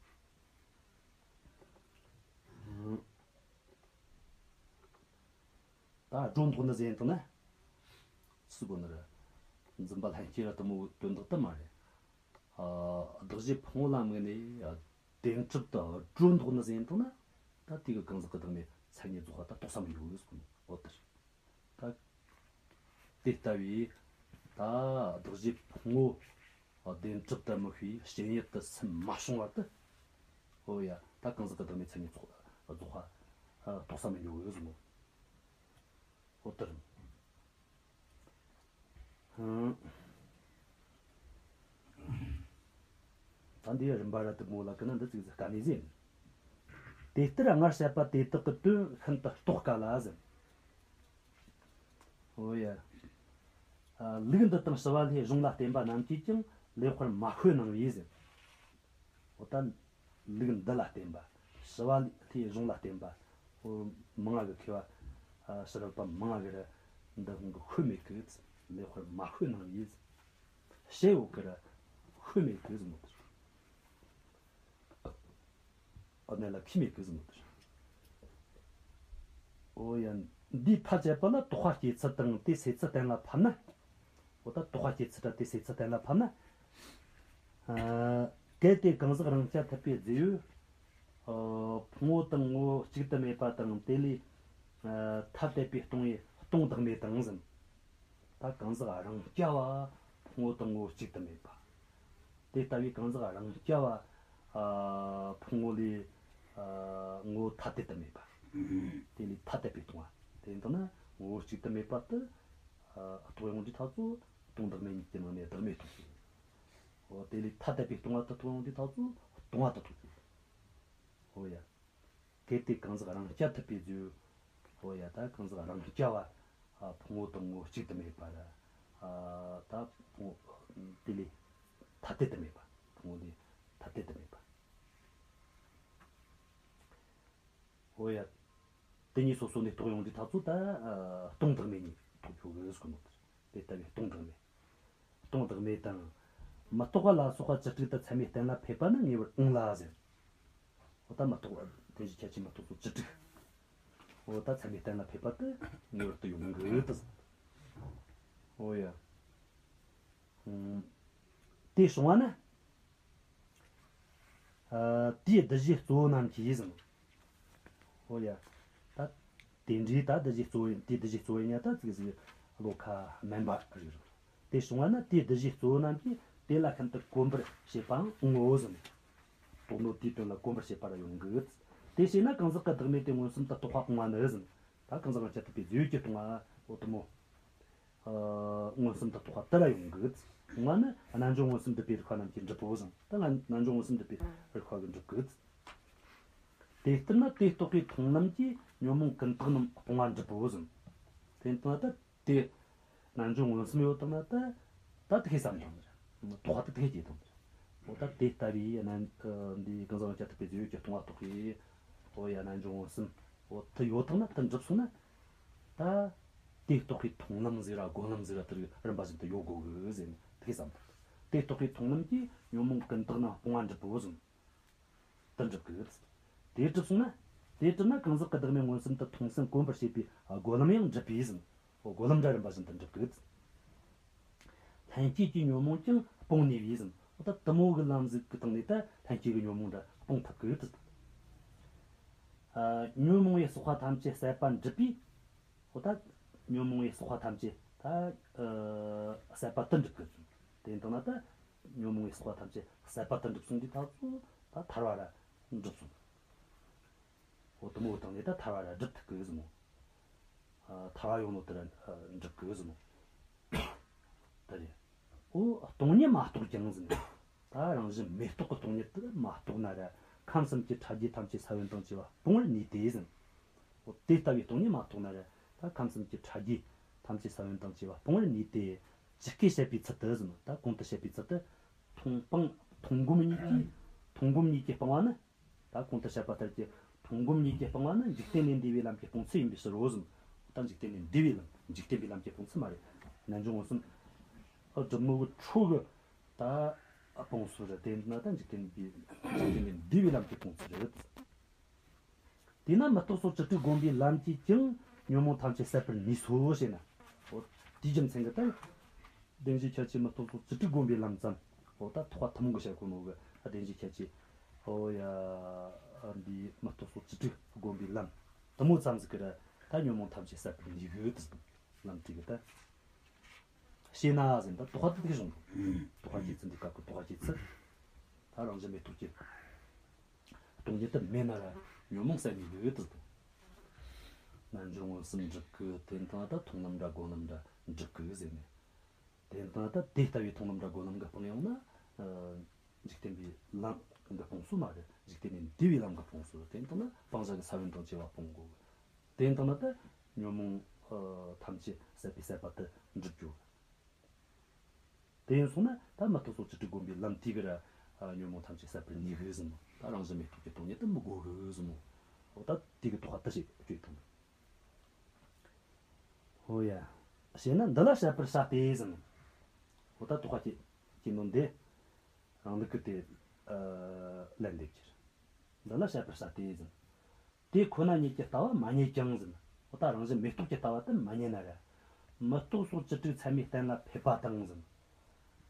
ད་སྒྲོ་འདོགས་ནི་ཟེར་ཡིན་དང་ན། སུ་གོ་ནི་རེད། འཛིན་པ་ལྷན་སྐྱེས་ར་དེ་མོ་དོན་དག་དེ་མ་རེད། ཨ། གདགས་གཞིའི་ཕུང་པོ་ལ་དམིགས་ནས་བདེན་གྲུབ་ཏུ་སྒྲོ་འདོགས་ནི་ཟེར་ཡིན་དང་ན། ད་དེ་གི་གང་ཟག་གི་བདག་མེད་མཚན་ཉིད་རྫོགས་པ་ད་རྟོགས་ས་མི་འགྱོ་གི་ཟེར་གོ་ནོ། འོ་དེ་རེད། ད་དེ་ལྟ་བུའི་ད་གདགས་གཞིའི་ཕུང་པོ་བདེན་གྲུབ་ཏུ་དམིགས་པའི་ཞེན་ཡུལ་དེ་སེམས་མ་བྱུང་བར་དུ། འོ་ཡ། ད་གང་ཟག་གི་བདག་མེད་མཚན་ཉིད་རྫོགས་རྫོགས་པ་རྟོགས་ས་མི་འགྱོ་གི་ཟེར་ནོ། འོ་དེ་རེད། ཧུམ། འདིའི་རིམ་པ་ར་དེ་མོ་ལ་ཀི་ན་འདི་ཙིག་ཟིག་དཀའ་ནི་ཟིན། དེ་ལྟར་སྔར་བཤད་པ་དེ་དག་གི་དོན་ཤིན་ཏུ་རྟོགས་དཀའ་ལ་ཟེར། ཨོ་ཡ། ཨ། ལུགས་འདི་དང་ཞི་བ་ལྷའི་གཞུང་ལ་བརྟེན་པ་རྣམས་ཀྱིས་ཀྱང་ལེགས་པར་མ་ཤོད་གནང་བས་ཟེར། ཨོ་ད་ལུགས་འདི་ལ་བརྟེན་པ། ཞི་བ་ལྷའི་གཞུང་ལ་བརྟེན་པ། ཨོ་མང་ང་གི་མཁས་པ། ཨ། ཕྱི་རབས་པ་མང་ང་གི་ར་འདི་ཧོང་གི་ཤོད་མེད་གི། ལེགས་པར་མ་ཤོད་གནང་བས་ཟེར། བཤད་ཡོད་གི་ར་ཤོད་མེད་གི་ཟེར་མོ་དེ། ཨ་ནེ་ལ་ཁི་མེད་གི་ཟེར་མོ་དེ། ཨོ་ཡ། འདིའི་མཐའ་དཔྱད་པ་ལ་དོགས་པ་སྐྱེ་ཚུལ་དང་དེ་སེལ་ཚུལ་གཏན་ལ་ཕབ་ན། ཨོ་ད་དོགས་པ་སྐྱེ་ཚུལ་ར་དེ་སེལ་ཚུལ་གཏན་ལ་ཕབ་ན། ཨ། གལ་ཏེ་གང་ཟག་རང་རྐྱ་ཐུབ་པའི་རྫས་ཡོད། ཨ། ཕུང་པོ་དང་ངོ་བོ་གཅིག་ཏུ་མེད་པ་དང་དེ་ལས། ཨ། ཐ་དད་པས་སྟོང་བའི་སྟོང་བདག་མེད་དང་ཟེར། ད་གང་ཟག་རང་རྐྱ་བ་ཕུང་པོ་དང་ངོ་བོ་གཅིག་ཏུ་མེད་པ། དེ་ལྟ་བུའི་གང་ཟག་རང་རྐྱ་བ། ཨ། ཕུང་པོ་ལས། ཨ། ངོ་བོ་ཐ་དད་དུ་མེད་པ། དེ་ལས་ཐ་དད་པས་སྟོང་བ། དེ་ཡིན་དང་ན་ངོ་བོ་གཅིག་ཏུ་མེད་པ་དེ། ཨ། རྟོགས་ཡོང་དུས་ཐག་ཆོད་སྟོང་བདག་མེད་གཉིས་ཀྱི་ནང་ནས་བདག་མེད་རྟོགས་ཀྱི། འོ་དེ་ལས་ཐ་དད་པས་སྟོང་བ་དེ་རྟོགས་ཡོང་དུས་ཐག་ཆོད་སྟོང་བ་དེ་རྟོགས་ཀྱི། འོ་ཡ། གལ་ཏེ་གང་ཟག་རང་རྐྱ་ཐུབ་པའི་རྫས་ཡོད། འོ་ཡ། ད་གང་ཟག་རང་རྐྱ་བ། ཨ། ཕུང་པོ་དང་ངོ་བོ་གཅིག་ཏུ་མེད་པ་ར། ཨ། ད་ཕུང་པོ་དེ་ལས་ཐ་དད་དུ་མེད་པ། ཕུང་པོ་ལས་ཐ་དད་དུ་མེད་པ། འོ་ཡ། དེ་གཉིས་སོ་སོ་ནས་རྟོགས་ཡོང་དུས་ཐག་ཆོད་ད། ཨ། སྟོང་བདག་མེད་གཉིས་རྟོགས་ཆོག་གི་ཟེར་གོ་ནོ་དེ། དེ་ལྟ་བུའི་སྟོང་བདག་མེད། སྟོང་བདག་མེད་དང་། མི་རྟག་པ་ལ་སོགས་པ་བཅུ་དྲུག་དེ་ཚད་མས་གཏན་ལ་ཕེབས་པ་ནི་ངེས་པར་འོང་ལ་ཟེར། འོ་ད་མི་རྟག་པ་བདེན་བཞིའི་ཁྱད་ཆོས་མི་རྟག་སོགས་བཅུ་དྲུག་འོ་ད་ཚད་མས་གཏན་ལ་ཕེབས་པ་དེ་ངེས་པར་དུ་ཡོང་གི་ཟེར། འོ་ཡ། ཨུམ། དེ་བྱུང་བ་ན། ཨ། དེའི་གདུལ་བྱའི་གཙོ་བོ་རྣམས་ཀྱིས་ཟེར། ཨོ་ཡ། ད་དེ་འདྲའི་ད་གདུལ་བྱའི་གཙོ་བོ་ཡིན། དེའི་གདུལ་བྱའི་གཙོ་བོ་ཡིན་ཡ། ད་ཙིག་ཟིག་བློ་ཁ་དམན་པ་རེད། དེ་བྱུང་བ་ན་དེའི་གདུལ་བྱའི་གཙོ་བོ་རྣམས་ཀྱིས་དེ་ལ་ཤིན་ཏུ་གོམས་པར་བྱེད་པའང་འོང་ངོ་ཟེར། དོན་དུ་དེའི་དོན་ལ་གོམས་པར་བྱེད་པ་ར་ཡོང་གི། དེ་བྱས་ན་གང་ཟག་གི་བདག་མེད་དེ་མངོན་སུམ་དུ་རྟོགས་པ་སྤོང་བ་ནི་ཟེར། ད་གང་ཟག་རང་རྐྱ་ཐུབ་པའི་རྫས་ཡོད་ཀྱིས་སྟོང་བ། འོ་དེ་མོ། ཨ། མངོན་སུམ་དུ་རྟོགས་པ་དེ་ར་ཡོང་གི། ང་ནི་རྣལ་འབྱོར་མངོན་སུམ་སྒྲུབ་པའི་རིགས་པ་རྣམས་ཀྱིས་འགྲུབ་བོ་ཟེར། ད་ང་རྣལ་འབྱོར་མངོན་སུམ་སྒྲུབ་པའི་རིགས་པ་གིས་འགྲུབ་གི། དེ་ལྟར་ན་དེ་རྟོགས་པའི་མཐོང་ལམ་གྱིས་ཉོན་མོངས་ཀུན་བཏགས་རྣམས་སྤོང་བ་འགྲུབ་བོ་ཟེར། དེ་ལྟར་ན་ད་དེ་རྣལ་འབྱོར་མངོན་སུམ་ཡོད་དང་ན་ད། ད་དེ་གས་བསམ་དང་ཟེར། རྟོགས་པ་དེ་དེ་གས་སྐྱེས་དང་ཟེར། འོ་ད་དེ་ལྟ་བུའི་རྣལ། འདི་གང་ཟག་རང་རྐྱ་ཐུབ་པའི་རྫས་ཡོད་ཀྱིས་སྟོང་བ་རྟོགས་པའི། འོ་ཡ། རྣལ་འབྱོར་མངོན་སུམ། འོ་དེ་ཡོད་དང་ན་དེ་འགྲུབ་སོང་ན། ད་དེ་རྟོགས་པའི་མཐོང་ལམ་ཟིག་ར་སྒོམ་ལམ་ཟིག་ར་དེ་རིམ་པ་བཞིན་དུ་ཡོད་དགོས་གི་ཟེར་ནས་དེ་བསམ། དེ་རྟོགས་པའི་མཐོང་ལམ་གྱིས་ཉོན་མོངས་ཀུན་བཏགས་རྣམས་སྤོང་བ་འགྲུབ་བོ་ཟེར། དེ་འགྲུབ་གི། དེ་གྲུབ་སོང་ན། དེ་གྲུབ་ན་གང་ཟག་གི་བདག་མེད་མངོན་སུམ་དུ་མཐོང་སེམས་གོམས་པར་བྱེད་པའི་སྒོམ་ལམ་ཡང་འགྲུབ་པས་ཟེར། འོ་སྒོམ་ལམ་ར་རིམ་པ་བཞིན་དུ་འགྲུབ་གི། ལྷན་སྐྱེས་ཀྱི་ཉོན་མོངས་ཀྱང་སྤོང་ནུས་པས་ཟེར། འོ་ད་དེ་མོ་གི་ལམ་ཟིག་གི་སྟེང་ནས་ད་ལྷན་སྐྱེས་ཀྱི་ཉོན་མོངས་འདྲ་སྤོང་ཐུབ་གི། ཨ། ཉོན་མོངས་པའི་ཟག་པ་ཐམས་ཅད་ཟད་པ་འགྲུབ་པས། འོ་ད་ཉོན་མོངས་པའི་ཟག་པ་ཐམས་ཅད་ད། ཨ། ཟད་པ་དེ་འགྲུབ་གི། དེ་ཡིན་དང་ན་ད་ཉོན་མོངས་པའི་ཟག་པ་ཐམས་ཅད་ཟད་པ་དེ་འགྲུབ་སོང་དུས་ཐག་ཆོད་ད་ཐར་བ་ར་འགྲུབ་སོང་། འོ་དེ་མོ་བཏང་ནས་ད་ཐར་བ་ར་སྒྲུབ་ཐུབ་གི་ཟེར་མོ། ཨ། ཐར་བ་ཡོང་ནོ་དེ་ར་འགྲུབ་གི་ཟེར་མོ། དེ་རེད། འོ་སྟོང་ཉིད་མ་རྟོགས་ཀྱང་ཟེར། ད་རང་བཞིན་མེད་རྟོགས་ཀྱི་སྟོང་ཉིད་དེ་མ་རྟོགས་ན་ར་ཁམས་གསུམ་གྱི་ཕྲ་རྒྱས་ཐམས་ཅད་ས་བོན་དང་བཅས་པ་སྤོང་བར་ནུས་ཏེ་ཟེར། འོ་དེ་ལྟ་བུའི་སྟོང་ཉིད་མ་རྟོགས་ན་ར་ད་ཁམས་གསུམ་གྱི་ཕྲ་རྒྱས་ཐམས་ཅད་ས་བོན་དང་བཅས་པ་སྤོང་བར་ནུས་ཏེ། ཇི་སྐད་བཤད་པའི་ཚུལ་དུ་ཟེར། ད་གོང་དུ་བཤད་པའི་ཚུལ་དུ་མཐོང་སྤང་མཐོང་སྒོམ་གཉིས་ཀྱིས་མཐོང་སྒོམ་གཉིས་ཀྱིས་སྤང་བ་ནི། ད་གོང་དུ་བཤད་པ་ལྟར་གྱི་མཐོང་སྒོམ་གཉིས་ཀྱིས་སྤང་བ་ནི་འཇིག་རྟེན་ལས་འདས་པའི་ལམ་གྱི་སྤོང་ཚུལ་ཡིན་པའི་ཕྱིར་རོ་ཟེར། ད་འཇིག་རྟེན་ལས་འདས་པའི་ལམ། འཇིག་རྟེན་པའི་ལམ་གྱི་སྤོང་ཚུལ་མ་རེད། རྣལ་འབྱོར་མངོན་སུམ་སྒྲུབ་ནོ་གི་འཕྲོ་གི་ད་སྤོང་ཚུལ་རེད། དེ་ན་ད་འཇིག་རྟེན་པའི་འཇིག་རྟེན་ལས་འདས་པའི་ལམ་གྱི་སྤོང་ཚུལ་རེད། དེས་ན་མི་རྟག་སོགས་བཅུ་དྲུག་བསྒོམ་པའི་ལམ་གྱིས་ཀྱང་ཉོན་མོངས་ཐམས་ཅད་ཟད་པར་ནུས་སོ་ཞེ་ན། འོ་དེའི་རྒྱུ་མཚན་གྱིས་ད། བདེན་བཞིའི་ཁྱད་ཆོས་མི་རྟག་སོགས་བཅུ་དྲུག་བསྒོམ་པའི་ལམ་ཙམ། འོ་ད་ཐེག་པ་ཐུན་མོང་གི་བཤད་གོ་ནོ་གི་བདེན་བཞིའི་ཁྱད་ཆོས། འོ་ཡ། འདི་མི་རྟག་སོགས་བཅུ་དྲུག་བསྒོམ་པའི་ལམ། དེ་མོ་ཙམ་ཟིག་གིས་ར་ད་ཉོན་མོངས་ཐམས་ཅད་ཟད་པར་ནུས་གི། ལམ་དེ་གིས་ད། ཞེ་ན་ཟེར་ད་དོགས་པ་དེ་གི་བྱུང་། དོགས་པ་སྐྱེ་ཚུལ། འདི་སྐབས་ཀྱི་དོགས་པ་སྐྱེ་ཚུལ། ད་རང་བཞིན་མེད་རྟོགས་ཀྱི་སྟོང་ཉིད་དེ་མེད་ན་ར་ཉོན་མོངས་ཟད་ནི་ཡོད་དེ། རྣལ་འབྱོར་མངོན་སུམ་འགྲུབ་གི། དེ་ལྟ་ན་ད་མཐོང་ལམ་འདྲ་སྒོམ་ལམ་འདྲ་འགྲུབ་གི་ཟེར་ནས། དེ་ལྟ་ན་ད་དེ་ལྟ་བུའི་མཐོང་ལམ་འདྲ་སྒོམ་ལམ་གི་སྤང་ཡོང་ན། ཨ། འཇིག་རྟེན་པའི་ལམ་འདི་སྤོང་སྲོལ་མ་རེད། འཇིག་རྟེན་ནས་འདས་པའི་ལམ་གི་སྤོང་སྲོལ། དེ་ཡིན་དང་ན་སྤང་བྱ་གི་ས་བོན་དང་བཅས་པ་སྤོང་དགོས། དེ་ཡིན་དང་ན་ད་ཉོན་མོངས་ཨ་ཐམས་ཅད་ཟད་པའི་ཟད་པ་དེ་འགྲུབ་རྒྱུ། དེ་ཡིན་སོང་ན་ད་མི་རྟག་སོགས་བཅུ་དྲུག་བསྒོམས་པའི་ལམ་དེའི་གི་ར་ཨ་ཉོན་མོངས་ཐམས་ཅད་ཟད་པར་ནུས་གི་ཟིན་མོ། ད་རང་བཞིན་མེད་རྟོགས་ཀྱི་སྟོང་ཉིད་དེ་མི་དགོས་གི་ཟིན་མོ། འོ་ད་དེ་གི་དོགས་པ་དེ་ཞིག་གཅོད་ཐུབ་མོ། ཨོ་ཡ། བྱས་ན་འདི་ལ་དཔྱད་པར་བྱ་སྟེ་ཟིན། འོ་ད་དོགས་པ་སྐྱེ་སྐྱེ་ནོ་འདི་རང་ལུགས་ཀྱི་དེ་ཨ་ལན་འདེབས་ཀྱི་རེད། འདི་ལ་དཔྱད་པར་བྱ་སྟེ་ཟིན། དེ་ཁོ་ན་ཉིད་ཀྱི་ལྟ་བ་མ་རྙེད་ཀྱང་ཟིན། འོ་ད་རང་བཞིན་མེད་རྟོགས་ཀྱི་ལྟ་བ་དེ་མ་རྙེད་ན་ར། མི་རྟག་སོགས་བཅུ་དྲུག་ཚད་མས་གཏན་ལ་ཕེབས་པ་དང་ཟིན།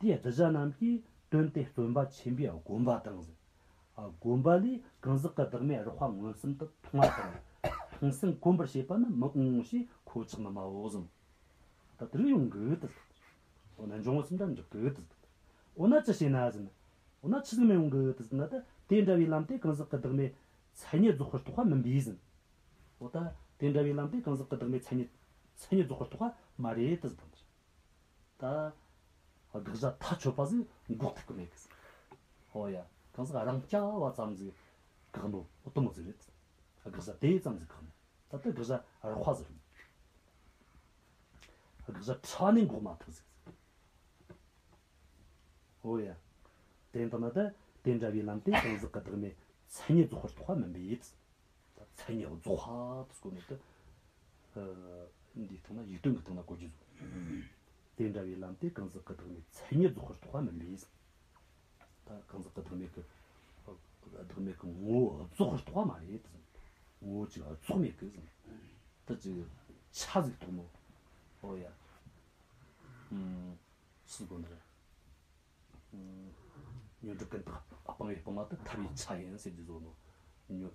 དེས་གདུལ་བྱ་རྣམས་ཀྱི་དོན་དེ་བརྩོན་པ་ཆེན་པོས་བསྒོམས་པ་དང་ཟིན། ཨ་བསྒོམས་པ་ལས་གང་ཟག་གི་བདག་མེད་རགས་པ་མངོན་སུམ་དུ་མཐོང་བ་དང་། མཐོང་སེམས་གོམས་པར་བྱེད་པ་ནི་མི་འོང་ཞེས་ཁོ་ཆགས་མི་སྨྲའོ་ཟིན། ད་དེ་རིགས་ཡོང་གི་ཡོད་དེ། འོ་ན་འབྱུང་བ་སུམ་འདྲ་འགྲུབ་གི་ཡོད་དེ། འོ་ན་ཅི་བྱས་ན་ཟིན། འོ་ན་ཆི་ཟིག་མི་ཡོང་གི་ཡོད་དེ་ཟིན་ན། ད་དེ་འདྲ་བའི་ལམ་དེ་གང་ཟག་གི་བདག་མེད་མཚན་ཉིད་རྫོགས་པར་རྟོགས་པ་མིན་པས་ཟིན། འོ་ད་དེ་འདྲ་བའི་ལམ་དེ་གང་ཟག་གི་བདག་མེད་མཚན་ཉིད་མཚན་ཉིད་རྫོགས་པར་རྟོགས་པ་མ་རེད་དེ་ཟིན། ད་དགག་བྱ་ཐག་ཆོད་པ་ཟིག་འགོག་ཐུབ་གི་མེད་གི་ཟིན། ཨོ་ཡ། གང་ཟག་རང་རྐྱ་བ་ཙམ་ཟིག་བཀག་ནོ་འོ་དེ་མོ་ཟིག་རེད། དགག་བྱ་དེ་ཙམ་ཟིག་བཀག་ནོ། ད་ལྟ་དགག་བྱ་རགས་པ་ཟིག་རེད། དགག་བྱ་ཕྲ་ནས་འགོག་མ་ཐུབ་ཟིག། ཨོ་ཡ། དེ་ལྟ་ན་ད་དེ་འདྲ་བའི་ལམ་དེ་གང་ཟག་གི་བདག་མེད་མཚན་ཉིད་རྫོགས་པར་རྟོགས་པ་མིན་པས། ད་མཚན་ཉིད་རྫོགས་པ་དེ་སྐོར་ནས་ད་ཨ་འདིའི་སྟེང་ན་ཡིག་དོན་གྱི་སྟེང་ན་གོ་རྒྱུ་བཟོ། དེ་འདྲ་བའི་ལམ་དེ་གང་ཟག་གི་བདག་མེད་མཚན་ཉིད་རྫོགས་པར་རྟོགས་པ་མིན་པས། ད་གང་ཟག་གི་བདག་མེད་ཀྱི་བདག་མེད་ཀྱི་ངོ་བོ་རྫོགས་པར་རྟོགས་པ་མ་རེད། ངོ་བོ་ཅིག་རྫོགས་མེད་ཀི་ཟིན། ད་ཅིག་ཆ་ཟིག་རྟོགས་ནོ། ཨོ་ཡ། ཨུམ། སུ་གོ་ནི་རེད། ཨུམ། ཉོན་སྒྲིབ་ཀུན་བཏགས་སྤང་བའི་སྤོང་བ་དེ་ཐར་བའི་ཆ་ཡིན་ཟེར་རྒྱུ་བཟོ་ནོ། ཉོན་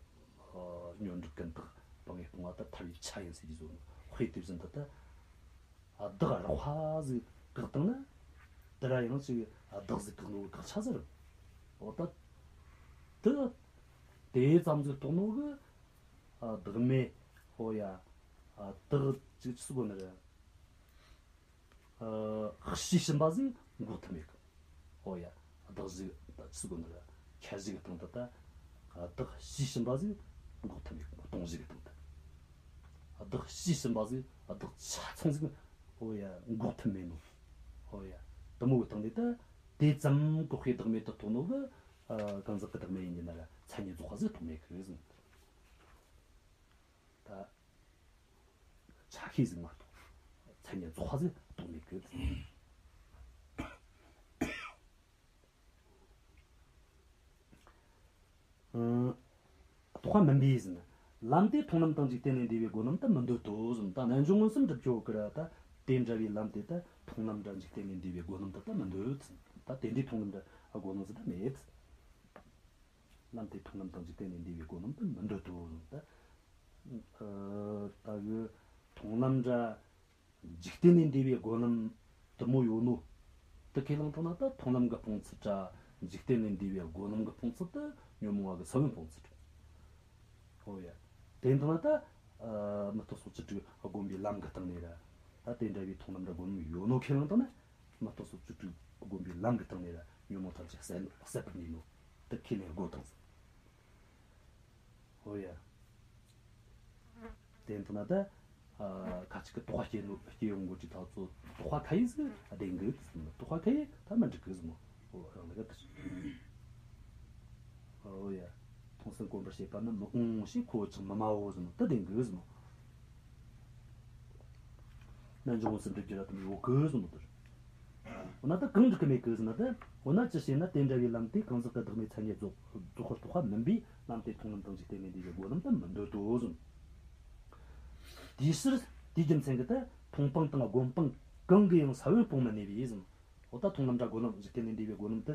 ཨ་ཉོན་སྒྲིབ་ཀུན་བཏགས་སྤང་བའི་སྤོང་བ་དེ་ཐར་བའི་ཆ་ཡིན་ཟེར་རྒྱུ་བཟོ་ནོ། དཔེ་དེ་བཞིན་དུ་ད་ཨ་བདག་རགས་པ་ཟིག་བཀག་བཏང་ན། དེ་ར་ཡང་ཅིག་ཨ་བདག་ཟིག་བཀག་ནོ་བཀག་ཆ་ཟིག་རེད། འོ་ད་དེ་དེ་ཙམ་ཟིག་རྟོགས་ནོ་གི་ཨ་བདག་མེད། ཨོ་ཡ། ཨ་བདག་ཅིག་ཆི་གོ་ནི་རེད། ཨ་ཤེས་བཞིན་པ་ཟིག་འགོག་ཐུབ་མེད་གི། ཨོ་ཡ། བདག་གཞི་ད་ཆི་གོ་ནི་རེད། ཁྱད་གཞི་གི་སྟེང་དུ་ད་བདག་ཤེས་བཞིན་པ་ཟིག་འགོག་ཐུབ་མེད་གི། སྟོང་གཞི་གི་སྟེང་དུ་བདག་ཤེས་བཞིན་པ་ཟིག་བདག་ཆ་ཚང་ཟིག་ཨོ་ཡ་འགོག་ཐུབ་མེད་ནོ། ཨོ་ཡ། དེ་མོ་གི་སྟེང་ནས་ད་དེ་ཙམ་གོ་ཤེས་བདག་མེད་དུ་རྟོགས་ནོ་གི་ཨ་གང་ཟག་གི་བདག་མེད་ཡིན་གྱི་ན་ར་མཚན་ཉིད་རྫོགས་པ་ཟིག་རྟོགས་མེད་གི་ཟིན། ད་ཆ་ཤས་ཟིག་མ་གཏོགས་མཚན་ཉིད་རྫོགས་པ་ཟིག་རྟོགས་མེད་གི། ཨང་། རྟོགས་པ་མིན་པས་ཟིན། ལམ་དེ་མཐོང་ལམ་དང་འཇིག་རྟེན་ལས་འདས་པའི་སྒོ་ལམ་དུ་མི་འདོད་དོ་ཟིན། ད་རྣལ་འབྱོར་མངོན་སུམ་གྲུབ་ཀྱི་ཡོད་ཀི་ར། ད་དེ་འདྲ་བའི་ལམ་དེ་ད་མཐོང་ལམ་ར་འཇིག་རྟེན་ལས་འདས་པའི་སྒོ་ལམ་དུ་ད་མི་འདོད་ཟིན། ད་དེ་འདྲའི་མཐོང་ལམ་ར་སྒོ་ལམ་ཟིག་ད་མེད། ལམ་དེ་མཐོང་ལམ་དང་འཇིག་རྟེན་ལས་འདས་པའི་སྒོ་ལམ་དུ་མི་འདོད་དོ་ཟིན། ད་ཨ་ད་གི་མཐོང་ལམ་ར་འཇིག་རྟེན་ལས་འདས་པའི་སྒོ་ལམ་དེ་མོ་ཡོད་ནོ། དེ་ཁས་བླངས་བཏང་ན་ད་མཐོང་ལམ་གི་སྤོང་ཚུལ་ར་འཇིག་རྟེན་ལས་འདས་པའི་སྒོ་ལམ་གི་སྤོང་ཚུལ་དེ་ཉོན་མོངས་པ་གི་ས་བོན་སྤོང་ཚུལ་རེད། ཧོ་ཡ། དེ་འདྲ་ན་ད་ཨ་མི་རྟག་སོགས་བཅུ་དྲུག་བསྒོམས་པའི་ལམ་གི་སྟེང་ནས་ར། ད་དེ་འདྲ་བའི་མཐོང་ལམ་ར་སྒོ་ལམ་ཡོད་ནོ་ཁས་བླངས་བཏང་ན། མི་རྟག་སོགས་བཅུ་དྲུག་བསྒོམས་པའི་ལམ་གི་སྟེང་ནས་ར་ཉོན་མོངས་ཐམས་ཅད་ཟད་ཟད་པར་ནུས་ནོ། དེ་ཁས་ལེན་དགོས་དང་ཟེར། ཨོ་ཡ། དེ་འདྲ་ན་ད་ཨ་ཁ་ཅིག་གི་དོགས་པ་སྐྱེ་ནོ་སྐྱེ་ཡོང་གོ་ཅི་ཐག་ཚོ། དོགས་པ་ཁ་ཡིས་བདེན་གི། དོགས་པ་ཁ་ཡིས་ད་མི་འགྲིག་གི་ཟེར་མོ། ཨོ་རང་ལ་ག་ད་ཨོ་ཡ། མཐོང་སེམས་གོམས་པར་བྱེད་པ་ནི་མི་འོང་ཞེས་ཁོ་ཆགས་མི་སྨྲའོ་ཟེར་མོ། ད་བདེན་གི་ཟེར་མོ། རྣལ་འབྱོར་མངོན་སུམ་གྲུབ་ཀྱི་ར་དེ་མོ་ཡོད་གི་ཟེར་མོ་དེར། འོ་ན་ད་གང་འགྲིག་གི་མེད་གི་ཟེར་ན། ད་འོ་ན་ཅི་བྱས་ན་དེ་འདྲ་བའི་ལམ་དེ་གང་ཟག་གི་བདག་མེད་མཚན་ཉིད་རྫོགས་རྫོགས་པར་རྟོགས་པ་མིན་པས། ལམ་དེ་མཐོང་ལམ་དང་འཇིག་རྟེན་ལས་འདས་པའི་སྒོ་ལམ་དུ་མི་འདོད་དོ་ཟེར། དེའི་ཕྱིར་དེའི་རྒྱུ་མཚན་གྱིས་ད་མཐོང་སྤང་དང་སྒོམ་སྤང་གང་གིས་ཡང་ས་བོན་སྤོང་མི་ནུས་པས་ཟེར། འོ་ད་མཐོང་ལམ་ར་སྒོམ་ལམ་འཇིག་རྟེན་ལས་འདས་པའི་སྒོ་ལམ་དེ་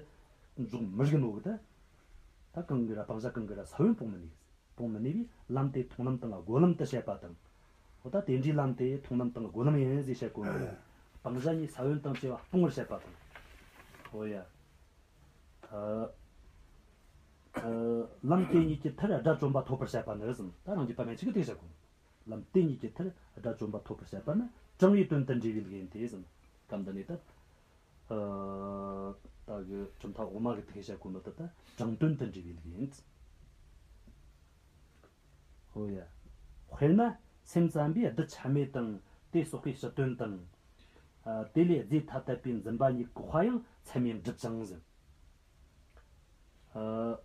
འཇོག་མི་རིགས་ནོ་གི། ད་ད་གང་གིས་ར་སྤང་བྱ་གང་གིས་ར་ས་བོན་སྤོང་མི་ནུས། སྤོང་མི་ནུས་པས་ལམ་དེ་མཐོང་ལམ་དང་སྒོམ་ལམ་དུ་བཤད་པ་དང་། འོ་ད་དེ་འདྲའི་ལམ་དེ་མཐོང་ལམ་དང་སྒོམ་ལམ་ཡིན་ཟེར་བཤད་གོ་ནོ། སྤང་བྱ་གཉིས་ས་བོན་དང་བཅས་པ་སྤོང་བར་བཤད་པ་དང་། འོ་ཡ། ཨ་ཨ་ལམ་དེ་གཉིས་ཀྱི་མཐར་དགྲ་བཅོམ་པ་ཐོབ་པར་བཤད་པ་ནི་ཟེར། ད་རང་རྒྱུད་པ་མན་ཆད་ཀྱིས་དེ་བཤད་གོ་ནོ། ལམ་དེ་གཉིས་ཀྱི་མཐར་དགྲ་བཅོམ་པ་ཐོབ་པར་བཤད་པ་ནི་དྲང་བའི་དོན་དུ་འབྲེལ་བའི་ལུགས་ཡིན་ཏེ་ཟེར། སྐབས་འདི་ནས་ད་ཨ་ ད་གི་གྲུབ་མཐའ་འོག་མ་གི་ཐུགས་ཤེས་བྱ་གོ་ནོ་ད་ད་དྲང་དོན་དུ་འབྲེལ་བའི་ལུགས་ཡིན། ཧོ་ཡ། དཔེར་ན་སེམས་ཙམ་པས་རྡུལ་ཆ་མེད་དང་དེ་སོགས་པའི་ཕྱི་དོན་དང་། ཨ། དེ་ལས་རྫས་ཐ་དད་པའི་འཛིན་པ་གཉིས་བཀག་པ་ཡང་ཚད་མས་འགྲུབ་ཅིང་ཟེར། ཨ།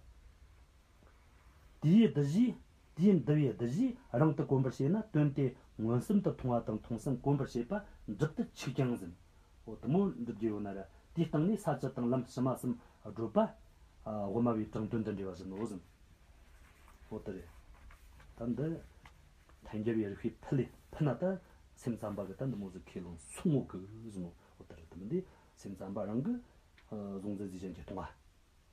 དེའི་གདུལ་བྱས། དེའི་འདུལ་བའི་གདུལ་བྱས་རང་དུ་གོམས་པར་བྱས་ན་དོན་དེ་མངོན་སུམ་དུ་མཐོང་བ་དང་མཐོང་སེམས་གོམས་པར་བྱེད་པ་འགྲུབ་ཏུ་ཆུག་ཀྱང་ཟེར། འོ་དེ་མོ་འགྲུབ་རྒྱུ་ཡོད་ན་ར་དེའི་སྟེང་ནས་ས་བཅུ་དང་ལམ་ཕྱི་མ་གསུམ་བགྲོད་པ། ཨ། དབུ་མ་བའི་དྲང་དོན་དུ་འབྲེལ་བ་བཞིན་ནོ་ཟེར། འོ་དེ་རེད། ད་འདི་ཐལ་འགྱུར་བའི་རིགས་པས་ཕུལ་ལས་ཕུལ་ན་ད་སེམས་ཙམ་པ་གི་ད་འདི་མོ་ཟིག་ཁས་བླངས་སོང་ངོ་གི་ཟེར་ནོ། འོ་དེ་རེད། དེ་མིན་དེ་སེམས་ཙམ་པ་རང་གི། ཨ། གཟུང་འཛིན་རྫས་གཞན་གྱིས་སྟོང་བ།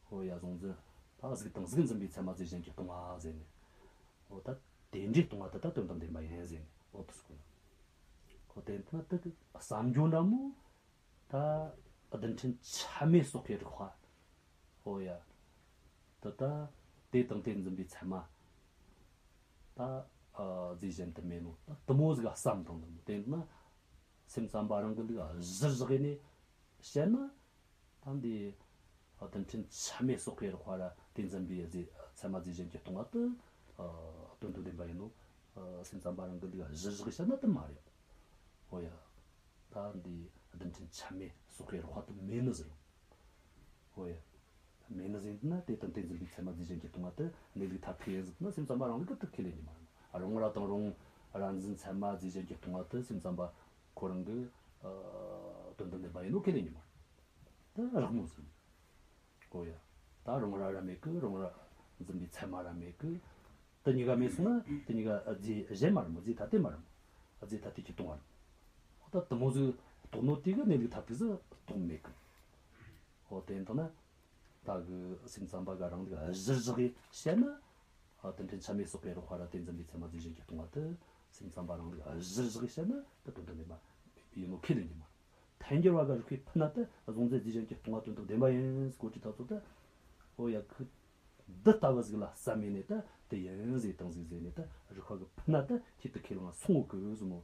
ཨོ་ཡ། གཟུང་འཛིན། ད་གཟུགས་དང་གཟུགས་འཛིན་པའི་ཚད་མ་རྫས་གཞན་གྱིས་སྟོང་བ་ཟེར་ནས། ཨོ་ད་དེ་འདྲའི་སྟོང་བ་དེ་ད་དོན་དམ་བདེན་པ་ཡིན་ཟེར་ནས། ཨོ་དེ་སྐོར། ཨོ་དེ་ན་ད་གི་བསམ་རྒྱུ་འདྲ་མོ། ད་རྡུལ་ཕྲན་ཆ་མེད་སོགས་ཀྱི་རིགས་པ། ཨོ་ཡ། ད་ད་དེ་དང་དེ་འཛིན་པའི་ཚད་མ། ད་ཨ་རྫས་གཞན་དུ་མེད་ནོ། ད་དེ་མོ་ཟིག་བསམ་དང་། དེ་ན་སེམས་ཙམ་པ་རང་གི་ལུགས་གཞིར་བཞག་ནས་བཤད་ན། ད་འདི་རྡུལ་ཕྲན་ཆ་མེད་སོགས་ཀྱི་རིགས་པ་ར་དེ་འཛིན་པའི་རྫས་ཚད་མ་རྫས་གཞན་གྱིས་སྟོང་བ་དེ། ཨ། དོན་དམ་བདེན་པ་ཡིན་ནོ། ཨ། སེམས་ཙམ་པ་རང་གི་ལུགས་གཞིར་བཞག་བཤད་ན་དེ་མ་རེད། ཨོ་ཡ། ད་འདི་རྡུལ་ཕྲན་ཆ་མེད་སོགས་ཀྱི་རིགས་པ་དེ་མེད་ནི་ཟེར། ཨོ་ཡ། མེད་ནི་ཟེར་ན་དེ་དང་དེ་འཛིན་པའི་ཚད་མ་རྫས་གཞན་གྱིས་སྟོང་བ་དེ་གནས་ལུགས་མཐར་ཐུག་ཡིན་ཟེར་ན་སེམས་ཙམ་པ་རང་ལུགས་ཀྱིས་ཁས་ལེན་གྱི་མ་རེད། ཨ། རང་ར་དང་རང་ར་འཛིན་ཚད་མ་རྫས་གཞན་གྱིས་སྟོང་བ་དེ་སེམས་ཙམ་པ་ཁོ་རང་གི། ཨ། དོན་དམ་བདེན་པ་ཡིན་ནོ་ཁས་ལེན་གྱི་མ་རེད། དེ་རགས་མོ་ཟིག། ཨོ་ཡ། ད་རང་ར་ར་མེད་གི། རང་ར་འཛིན་པའི་ཚད་མ་ར་མེད་གི། དེ་གཉིས་ཀ་མེད་སོང་ན་དེ་གཉིས་ཀ་རྫས་གཞན་མ་རེད་མོ། རྫས་ཐ་དད་མ་རེད་མོ། རྫས་ཐ་དད་ཀྱིས་སྟོང་བ་རེད། ཨོ་ད་དེ་མོ་ཟིག་རྟོགས་ནོ་དེ་གི་གནས་ལུགས་མཐར་ཐུག་ཟིག་རྟོགས་མེད་གི། ཨོ་དེ་ཡིན་དང་ན། ད་གི་སེམས་ཙམ་པ་གི་རང་ལུགས་གཞིར་བཞག་གིས་བཤད་ན། ཨ། རྡུལ་ཕྲན་ཆ་མེད་སོགས་པའི་རིགས་པ་ར་དེ་འཛིན་པའི་ཚད་མ་རྫས་གཞན་གྱིས་སྟོང་བ་དེ་སེམས་ཙམ་པ་རང་ལུགས་གཞིར་བཞག་གིས་བཤད་ན་དེ་དོན་དམ་བདེན་པ་ཡིན་ནོ་ཁས་ལེན་གྱི་མ་རེད། ཐལ་འགྱུར་བ་གི་རིགས་པས་ཕུལ་ན་དེ་གཟུང་འཛིན་རྫས་གཞན་གྱིས་སྟོང་བ་དོན་དམ་བདེན་པ་ཡིན་ཟེར་གོ་དུས་ད་ཚོ་དེ། ཨོ་ཡ། ཁོ་འདི་ལྟ་བུ་ཟིག་ལ་བསམ་མེད་ནས་ད་དེ་ཡིན་ཟེར་དང་ཟིག་ཟེར་ནས་ད་རིགས་པ་གིས་ཕུལ་ན་ད་ཁྱེད་དེ་ཁས་བླངས་སོང་ངོ་གི་ཟེར་ནོ།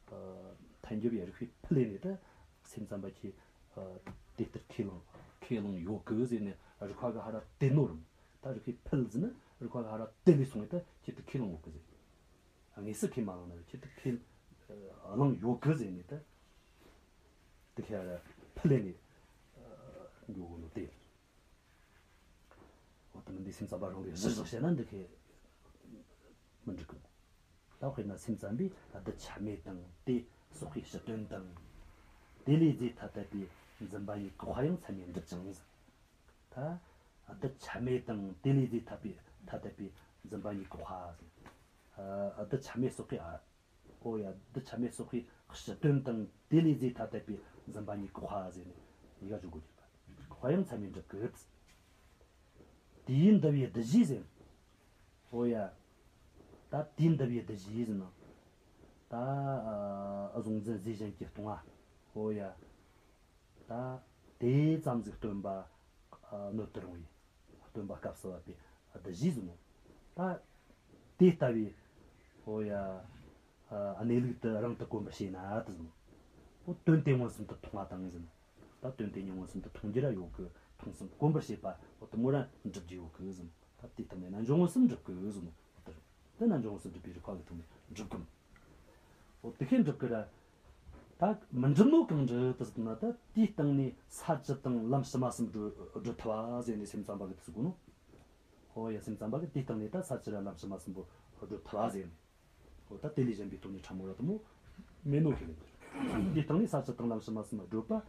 ཨ། ཐལ་འགྱུར་བའི་རིགས་པས་ཕུལ་ལས་ནས་ད་སེམས་ཙམ་པ་ཁྱེད། ཨ། དེ་ལྟར་ཁས་བླངས་ཁས་བླངས་ཡོད་གི་ཟེར་ནས་རིགས་པ་གིས་ཧར་ར་དེད་ནོ་རེད། ད་རིགས་པས་ཕུལ་ཟེར་ན་རིགས་པ་གིས་ཧར་ར་དེད་ལས་སོང་ངས་ད་ཁྱེད་དེ་ཁས་བླངས་ཡོད་གི་ཟེར། ཨ། དངོས་སུ་ཁས་མ་བླངས་ན་ར་ཁྱེད་དེ་ཁས། ཨ། བླངས་ཡོད་གི་ཟེར་ནས་ད་དེ་ཁས་ཧར་ར་ཕུལ་ལས་ནས། ཨ། འགྱོ་གོ་ནོ་དེ། འོ་དེ་མིན་འདི་སེམས་ཙམ་པ་རང་ལུགས་གཞིར་བཞག་བཤད་ན་འདི་ཁས་མི་འགྲིག་གི། ད་དཔེར་ན་སེམས་ཙམ་པས་རྡུལ་ཆ་མེད་དང་དེ་སོགས་པའི་ཕྱི་དོན་དང་། དེ་ལས་རྫས་ཐ་དད་པའི་འཛིན་པ་གཉིས་བཀག་པ་ཡང་ཚད་མས་འགྲུབ་ཅིང་ཟེར། ད་རྡུལ་ཆ་མེད་དང་དེ་ལས་རྫས་ཐ་དད་པའི་ཐ་དད་པའི་འཛིན་པ་གཉིས་བཀག་པ་ཟེར། ཨ། རྡུལ་ཆ་མེད་སོགས་པའི། ཨ། ཨོ་ཡ། རྡུལ་ཆ་མེད་སོགས་པའི་ཕྱི་དོན་དང་དེ་ལས་རྫས་ཐ་དད་པའི་འཛིན་པ་གཉིས་བཀག་པ་ཟེར་ནས་གཉིས་ཀ་བརྗོད་དགོས་ཀྱི་རེད་པ། བཀག་པ་ཡང་ཚད་མས་འགྲུབ་གི། དེའི་འདུལ་བའི་གདུལ་བྱས་ཟེར། ཨོ་ཡ། ད་དེའི་འདུལ་བའི་གདུལ་བྱས་ཟེར་ན། ད་ཨ་གཟུང་འཛིན་རྫས་གཞན་གྱིས་སྟོང་བ། ཨོ་ཡ། ད་དེ་ཙམ་ཟིག་སྟོན་པ། ཨ་སྣོད་དུ་རུང་བའི་སྟོན་པ་སྐབས་སུ་བབ་པའི་གདུལ་བྱས་ཟེར་ནོ། ད་དེ་ལྟ་བུའི། ཨོ་ཡ། ཨ་གནས་ལུགས་དེ་རང་དུ་གོམས་པར་བྱས་ན་དེ་ཟེར་ནོ། ཨོ་དོན་དེ་མངོན་སུམ་དུ་མཐོང་བ་དང་ཟེར་ནོ། ད་དོན་དེ་གཉིས་མངོན་སུམ་དུ་མཐོང་རྒྱུ་ར་ཡོད་གི། མཐོང་སེམས་གོམས་པར་བྱེད་པ་ཨོ་དེ་མོ་ར་འགྲུབ་རྒྱུ་ཡོད་གི་ཟེར་ནོ། ད་དེའི་སྟེང་ནས་རྣལ་འབྱོར་མངོན་སུམ་འགྲུབ་གི་ཟེར་ནོ། ཨོ་དེ་རེད། དེ་རྣལ་འབྱོར་མངོན་སུམ་འགྲུབ་པའི་རིགས་པ་གི་ཐོག་ནས་འགྲུབ་གི། ཨོ་དེ་ཁས་འགྲུབ་གི་ར། ད་མི་འགྲུབ་ནོ་གང་རེད་དེ་ཟེར་ན། ད་དེའི་སྟེང་ནས་ས་བཅུ་དང་ལམ་ཕྱི་མ་གསུམ་བགྲོད་བགྲོད་ཐུབ་པ་ཟེར་ནས་སེམས་ཙམ་པ་གིས་དེ་ཟེར་གོ་ནོ། ཨོ་ཡ། སེམས་ཙམ་པ་གིས་དེའི་སྟེང་ནས་ད་ས་བཅུ་ར་ལམ་ཕྱི་མ་གསུམ་པོ་བགྲོད་ཐུབ་པ་ཟེར་ནས། ཨོ་ད་དེ་ལས་གཞན་པའི་སྟོང་ཉིད་ཕྲ་མོ་ར་དེ་མོ་མེད་ནོ་ཁས་ལེན་གི། དེའི་སྟེང་ནས་ས་བཅུ་དང་ལམ་ཕྱི་མ་གསུམ་བགྲོད་པ།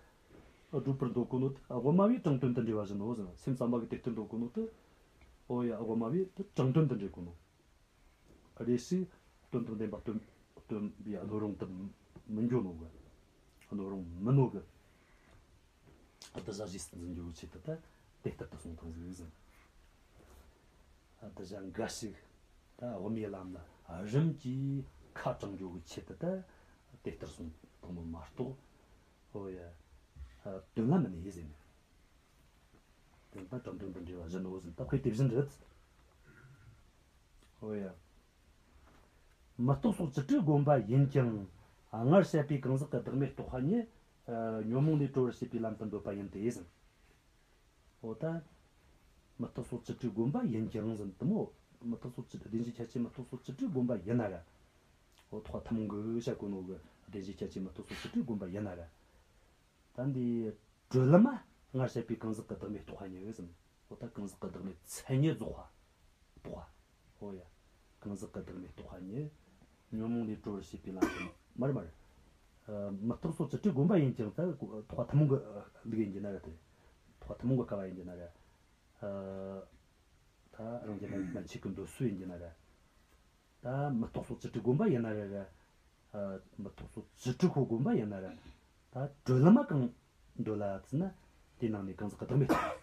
བགྲོད་པར་འདོད་གོ་ནོ་དེ་དབུ་མ་བས་དྲང་དོན་དུ་འགྲེལ་བ་བཞིན་ནོ་ཟེར། སེམས་ཙམ་པ་གིས་དེ་ལྟར་འདོད་གོ་ནོ་དེ། ཨོ་ཡ། དབུ་མ་བས་དེ་དྲང་དོན་དུ་འགྲེལ་གོ་ནོ། རེ་ཞིག་དོན་དམ་བདེན་པ་སྟོན་སྟོན་པའི་སྣོད་རུང་དུ་མི་འགྱོ་ནོ་གི། སྣོད་རུང་མིན་ནོ་གི། གདུལ་བྱ་རྗེས་སུ་འཛིན་རྒྱུའི་ཆེད་དུ་ད་དེ་ལྟར་དུ་གསུངས་དང་ཟིག་ཟེར། གདུལ་བྱ་འགའ་ཞིག་ད་དབུ་མའི་ལམ་ལ་རིམ་གྱིས་ཁ་དྲངས་རྒྱུའི་ཆེད་དུ་ད་དེ་ལྟར་གསུངས་དང་ནོ་མ་གཏོགས། ཨོ་ཡ། དོན་ལ་མིན་ནི་ཟེར་ནས། དོན་དང་དྲང་དོན་དུ་འགྲེལ་བ་བཞིན་ནོ་ཟེར། ད་དཔེ་དེ་བཞིན་རེད། ཨོ་ཡ། མི་རྟོག་སོགས་བཅུ་དྲུག་བསྒོམ་པ་ཡིན་ཀྱང་། སྔར་བཤད་པའི་གང་ཟག་གི་བདག་མེད་རྟོགས་པ་ཉིད། ཨ་ཉོན་མོངས་ལས་གྲོལ་བར་བྱེད་པའི་ལམ་དུ་འདོད་པ་ཡིན་ཏེ་ཟེར། འོ་ད། མུ་སྟེགས་སོགས་བཅུ་དྲུག་བསྒོམ་པ་ཡིན་ཀྱང་ཟེར་དུས་མོ། མུ་སྟེགས་སོགས་བཅུ་བདེན་བཞིའི་ཁྱད་ཆོས་མུ་སྟེགས་སོགས་བཅུ་དྲུག་བསྒོམ་པ་ཡིན་ན་ར། འོ་ཐོག་ཐུན་མོང་གི་བཤད་གོ་ནོ་གི་བདེན་བཞིའི་ཁྱད་ཆོས་མུ་སྟེགས་སོགས་བཅུ་དྲུག་བསྒོམ་པ་ཡིན་ན་ར། ད་འདི་གྲོལ་ལམ་མ་སྔར་བཤད་པའི་གང་ཟག་གི་བདག་མེད་རྟོགས་པ་ཉིད་ཟེར། འོ་ད་གང་ཟག་གི་བདག་མེད་མཚན་ཉིད་རྫོགས་པ་རྟོགས་པ། འོ་ཡ། གང་ཟག་གི་བདག་མེད་རྟོགས་པ་ཉིད། ཉོན་མོངས་ལས་གྲོལ་བར་བྱེད་པའི་ལམ་དུ། མར་མར། ཨ། མུ་སྟེགས་སོགས་བཅུ་དྲུག་བསྒོམ་པ་ཡིན་ཀྱང་ད་ཐོག་ཐུན་མོང་གི་ལུགས་ཡིན་གྱི་ན་ར་དེ། ཐོག་ཐུན་མོང་གི་སྐབས་ཡིན་གྱི་ན་ར། ཨ། ད་རང་རྒྱལ་མན་ཆད་ཀྱི་འདོད་སྲོལ་ཡིན་གྱི་ན་ར། ད་མུ་སྟེགས་སོགས་བཅུ་དྲུག་བསྒོམ་པ་ཡིན་ན་ར་ར། ཨ། མུ་སྟེགས་སོགས་བཅུ་དྲུག་ཁོ་བསྒོམ་པ་ཡིན་ན་ར། ད་གྲོལ་ལམ་མ་གང་འདོད་ལ་ཟེར་ན། དེ་ནང་ནས་གང་ཟག་གི་བདག་མེད་རྟོགས་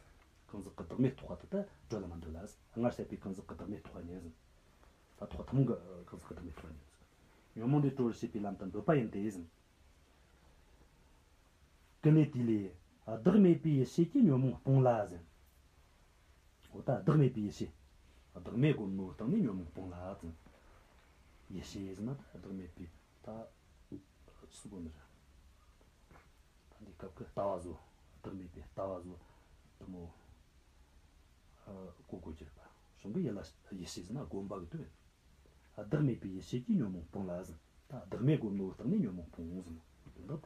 པ། གང་ཟག་གི་བདག་མེད་རྟོགས་པ་དེ་ད་གྲོལ་ལམ་མ་འདོད་ལ་ཟེར། སྔར་བཤད་པའི་གང་ཟག་གི་བདག་མེད་རྟོགས་པ་ཉིད་ཟེར། ད་ཐོག་ཐུན་མོང་གི་གང་ཟག་གི་བདག་མེད་རྟོགས་པ་ཉིད་ཟེར། ཉོན་མོངས་ལས་གྲོལ་བར་བྱེད་པའི་ལམ་དུ་འདོད་པ་ཡིན་ཏེ་ཟེར། ཀུན་ནས་དེ་ལས་བདག་མེད་པའི་ཡེ་ཤེས་ཀྱིས་ཉོན་མོངས་སྤོང་ལ་ཟེར། འོ་ད་བདག་མེད་པའི་ཡེ་ཤེས། བདག་མེད་སྒོམ་ནོ་སྟེང་ནས་ཉོན་མོངས་སྤོང་ལ་ཟེར། ཡེ་ཤེས་ཟེར་ན་ད་བདག་མེད་པའི་ད་སུ་བོ་ནི་རེད། ད་འདི་སྐབས་ཀྱི་ལྟ་བ་བཟོ། བདག་མེད་པའི་ལྟ་བ་བཟོ། དེ་མོ། ཨ། གོ་དགོས་ཀྱི་རེད་པ། གཞུང་གི་ཡུལ་ལ་ཡེ་ཤེས་ཟེར་ན་སྒོམ་པ་གི་དོན་ཡིན། བདག་མེད་པའི་ཡེ་ཤེས་ཀྱིས་ཉོན་མོངས་སྤོང་ལ་ཟེར། ད་བདག་མེད་སྒོམ་ནོ་སྟེང་ནས་ཉོན་མོངས་སྤོང་ཟེར། དོན་དག་དེ་རེད།